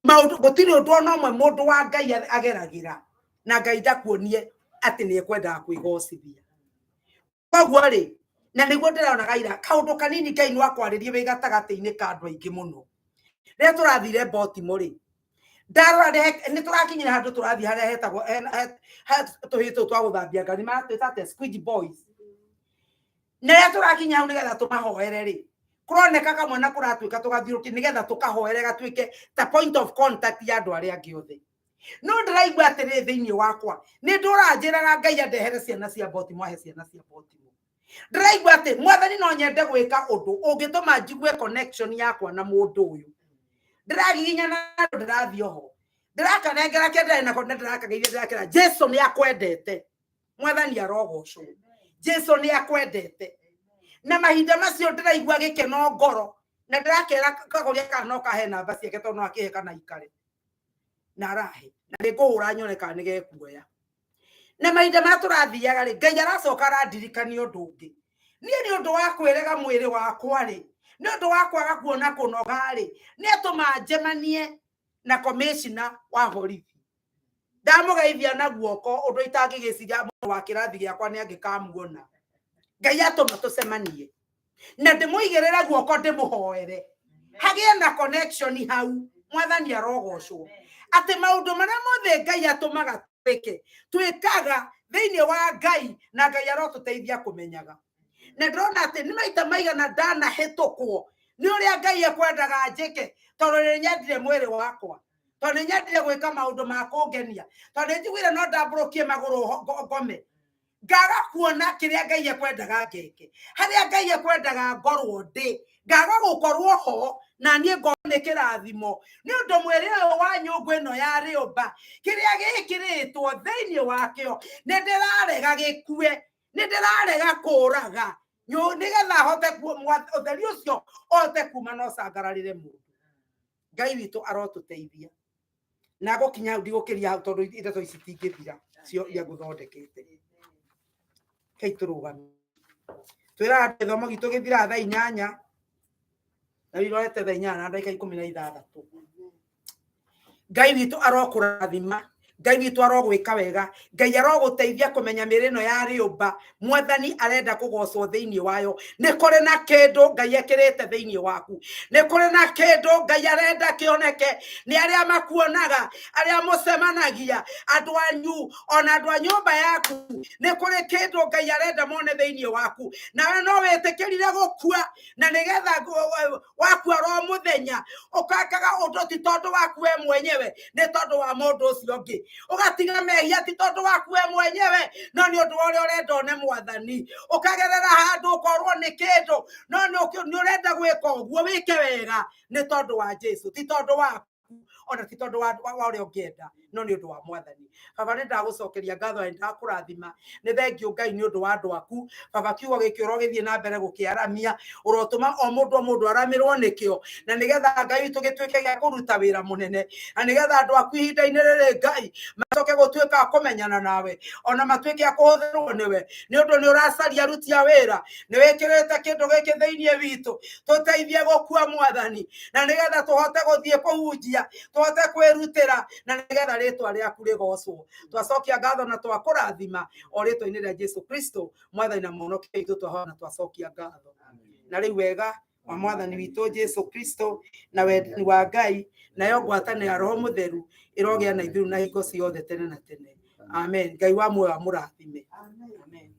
Maũndũ gũtirĩ ũndũ ona ũmwe mũndũ wa Ngai ageragĩra na Ngai ndakuonie atĩ nĩ ekwendaga kwĩgocithia. Koguo rĩ, Na nĩguo ndĩronaga ira kaũndũ kanini Ngai no akwarĩrie wĩ gatagatĩ-inĩ ka andũ aingĩ mũno. Rĩrĩa tũrathire Baltimore rĩ, ndarora nĩ tũrakinyire handũ tũrathiĩ harĩa hetagwo tũhĩĩ tũu twa gũthambia ngari maratwĩta atĩa, squeegee boys. Na rĩrĩa tũrakinya hau nĩgetha tũmahoere rĩ, kũroneka kamwe na kũratuĩka tũgathiũrũrũkia nĩgetha tũkahoere gatuĩke ta point of contact ya andũ arĩa angĩ othe. No ndĩraigua atĩrĩrĩ thĩinĩ wakwa, nĩ ndũranjĩraga Ngai andehere ciana cia Baltimore, ahe ciana cia Baltimore. Ndĩraigua atĩ Mwathani no nyende gwĩka ũndũ ũngĩtũma njigue connection yakwa na mũndũ ũyũ. Ndĩragiginyana na andũ, ndĩrathiĩ oho, ndĩrakanengera kĩrĩa ndĩrarĩ nako na ndĩrakageithia, ndĩrakĩra Jesu nĩ akwendete, Mwathani arogocwo, Jesu nĩ akwendete. Na mahinda macio ndĩraigua gĩkeno ngoro, na ndĩrakera kagũria kana no kahe namba ciake tondũ no akĩhe kana ikare na arahe, na nĩ ngũhũra nyone kana nĩ gekuoya. Na mahinda marĩa tũrathiaga rĩ, Ngai aracoka arandirikania ũndũ ũngĩ. Niĩ nĩ ũndũ wa kwĩrega mwĩrĩ wakwa rĩ, nĩ ũndũ wa kwaga kuona kũnoga rĩ, nĩ atũma njemanie na commissioner wa borithi. Ndamũgeithia na guoko ũndũ itangĩgĩciria mũndũ wa kĩrathi gĩakwa nĩ angĩkamuona. Ngai atũma tũcemanie na ndĩmũigĩrĩre guoko, ndĩmũhoere hagĩe na connection hau. Mwathani arogocwo atĩ maũndũ marĩa mothe Ngai atũmaga twĩke, twĩkaga thĩinĩ wa Ngai, na Ngai arotũteithia kũmenyaga. Na ndĩrona atĩ nĩ maita maigana ndanahĩtũkwo nĩ ũrĩa Ngai ekwendaga njĩke, tondũ nĩ nyendire mwĩrĩ wakwa, tondũ nĩ nyendire gwĩka maũndũ ma kũngenia, tondũ nĩ njiguire no ndambũrũkie magũrũ ngome, ngaga kuona kĩrĩa Ngai ekwendaga ngeke, harĩa Ngai ekwendaga ngorwo ndĩ, ngaga gũkorwo ho, na niĩ ngorwo nĩ kĩrathimo. Nĩ ũndũ mwĩrĩ ũyũ wa nyũngũ ĩno ya rĩũmba, kĩrĩa gĩkĩrĩtwo thĩinĩ wakĩo nĩ ndĩrarega gĩkue, nĩ ndĩrarega kũraga, nĩgetha hote ũtheri ũcio ũhote kuma na ũcangararĩre mũndũ. Ngai witũ arotũteithia. Na gũkinya hau ndigũkĩria hau, tondũ ndeto ici itingĩthira cio iria ngũthondekete. Kei tũrũgame. Twĩraga gĩthomo gitũ gĩthiraga thaa 8, na rĩu irorete thaa 8:16. Ngai witũ arokũrathima, Ngai witũ arogwĩka wega, Ngai arogũteithia kũmenya mĩĩrĩ ĩno ya rĩũmba Mwathani arenda kũgocwo thĩinĩ wayo. Nĩ kũrĩ na kĩndũ Ngai ekĩrĩte thĩinĩ waku, nĩ kũrĩ na kĩndũ Ngai arenda kĩoneke nĩ arĩa makuonaga, arĩa mũcemanagia, andũ anyu ona andũ a nyũmba yaku. Nĩ kũrĩ kĩndũ Ngai arenda mone thĩinĩ waku, nawe no wĩtĩkĩrire gũkua, na nĩgetha wakua ro mũthenya ũkakaga ũndũ ti tondũ waku we mwenyewe, nĩ tondũ wa mũndũ ũcio ũngĩ. Ũgatiga mehia ti tondũ waku we mwenyewe, no nĩ ũndũ wa ũrĩa ũrenda one Mwathani. Ũkagerera handũ ũkorwo nĩ kĩndũ, no nĩ ũrenda gwĩka ũguo wĩke wega nĩ tondũ wa Jesu, ti tondũ waku ona ti tondũ wa ũrĩa ũngĩenda, no nĩ ũndũ wa Mwathani. Baba, nĩ ndagũcokeria ngatho na nĩ ndakũrathima. Nĩ thengiũ Ngai nĩ ũndũ wa andũ aku. Baba, kiugo gĩkĩ ũrogĩthiĩ na mbere gũkĩaramia, ũrotũma o mũndũ o mũndũ aramĩrwo nĩkĩo, na nĩgetha Ngai witũ gĩtuĩke gĩa kũruta wĩra mũnene, na nĩgetha andũ aku ihinda-inĩ rĩrĩ Ngai macoke gũtuĩka a kũmenyana nawe, ona matuĩke a kũhũthĩrwo nĩwe, nĩ ũndũ nĩ ũracaria aruti a wĩra. Nĩ wĩkĩrĩte kĩndũ gĩkĩ thĩinĩ witũ, tũteithie gũkua Mwathani, na nĩgetha tũhote gũthiĩ kũhunjia, tũhote kwĩrutĩra, na nĩgetha rĩtwa rĩaku rĩgocwo. Twacokia ngatho na twakũrathima o rĩtwa-inĩ rĩa Jesu Kristo Mwathani na Mũhonokia witũ, twahoya na twacokia ngatho. Na rĩu wega wa Mwathani witũ Jesu Kristo na wendani wa Ngai nayo ngwatanĩro ya Roho Mũtheru ĩrogĩa na ithuĩ na hingo ciothe tene na tene. Amen. Ngai wa muoyo amũrathime. Amen.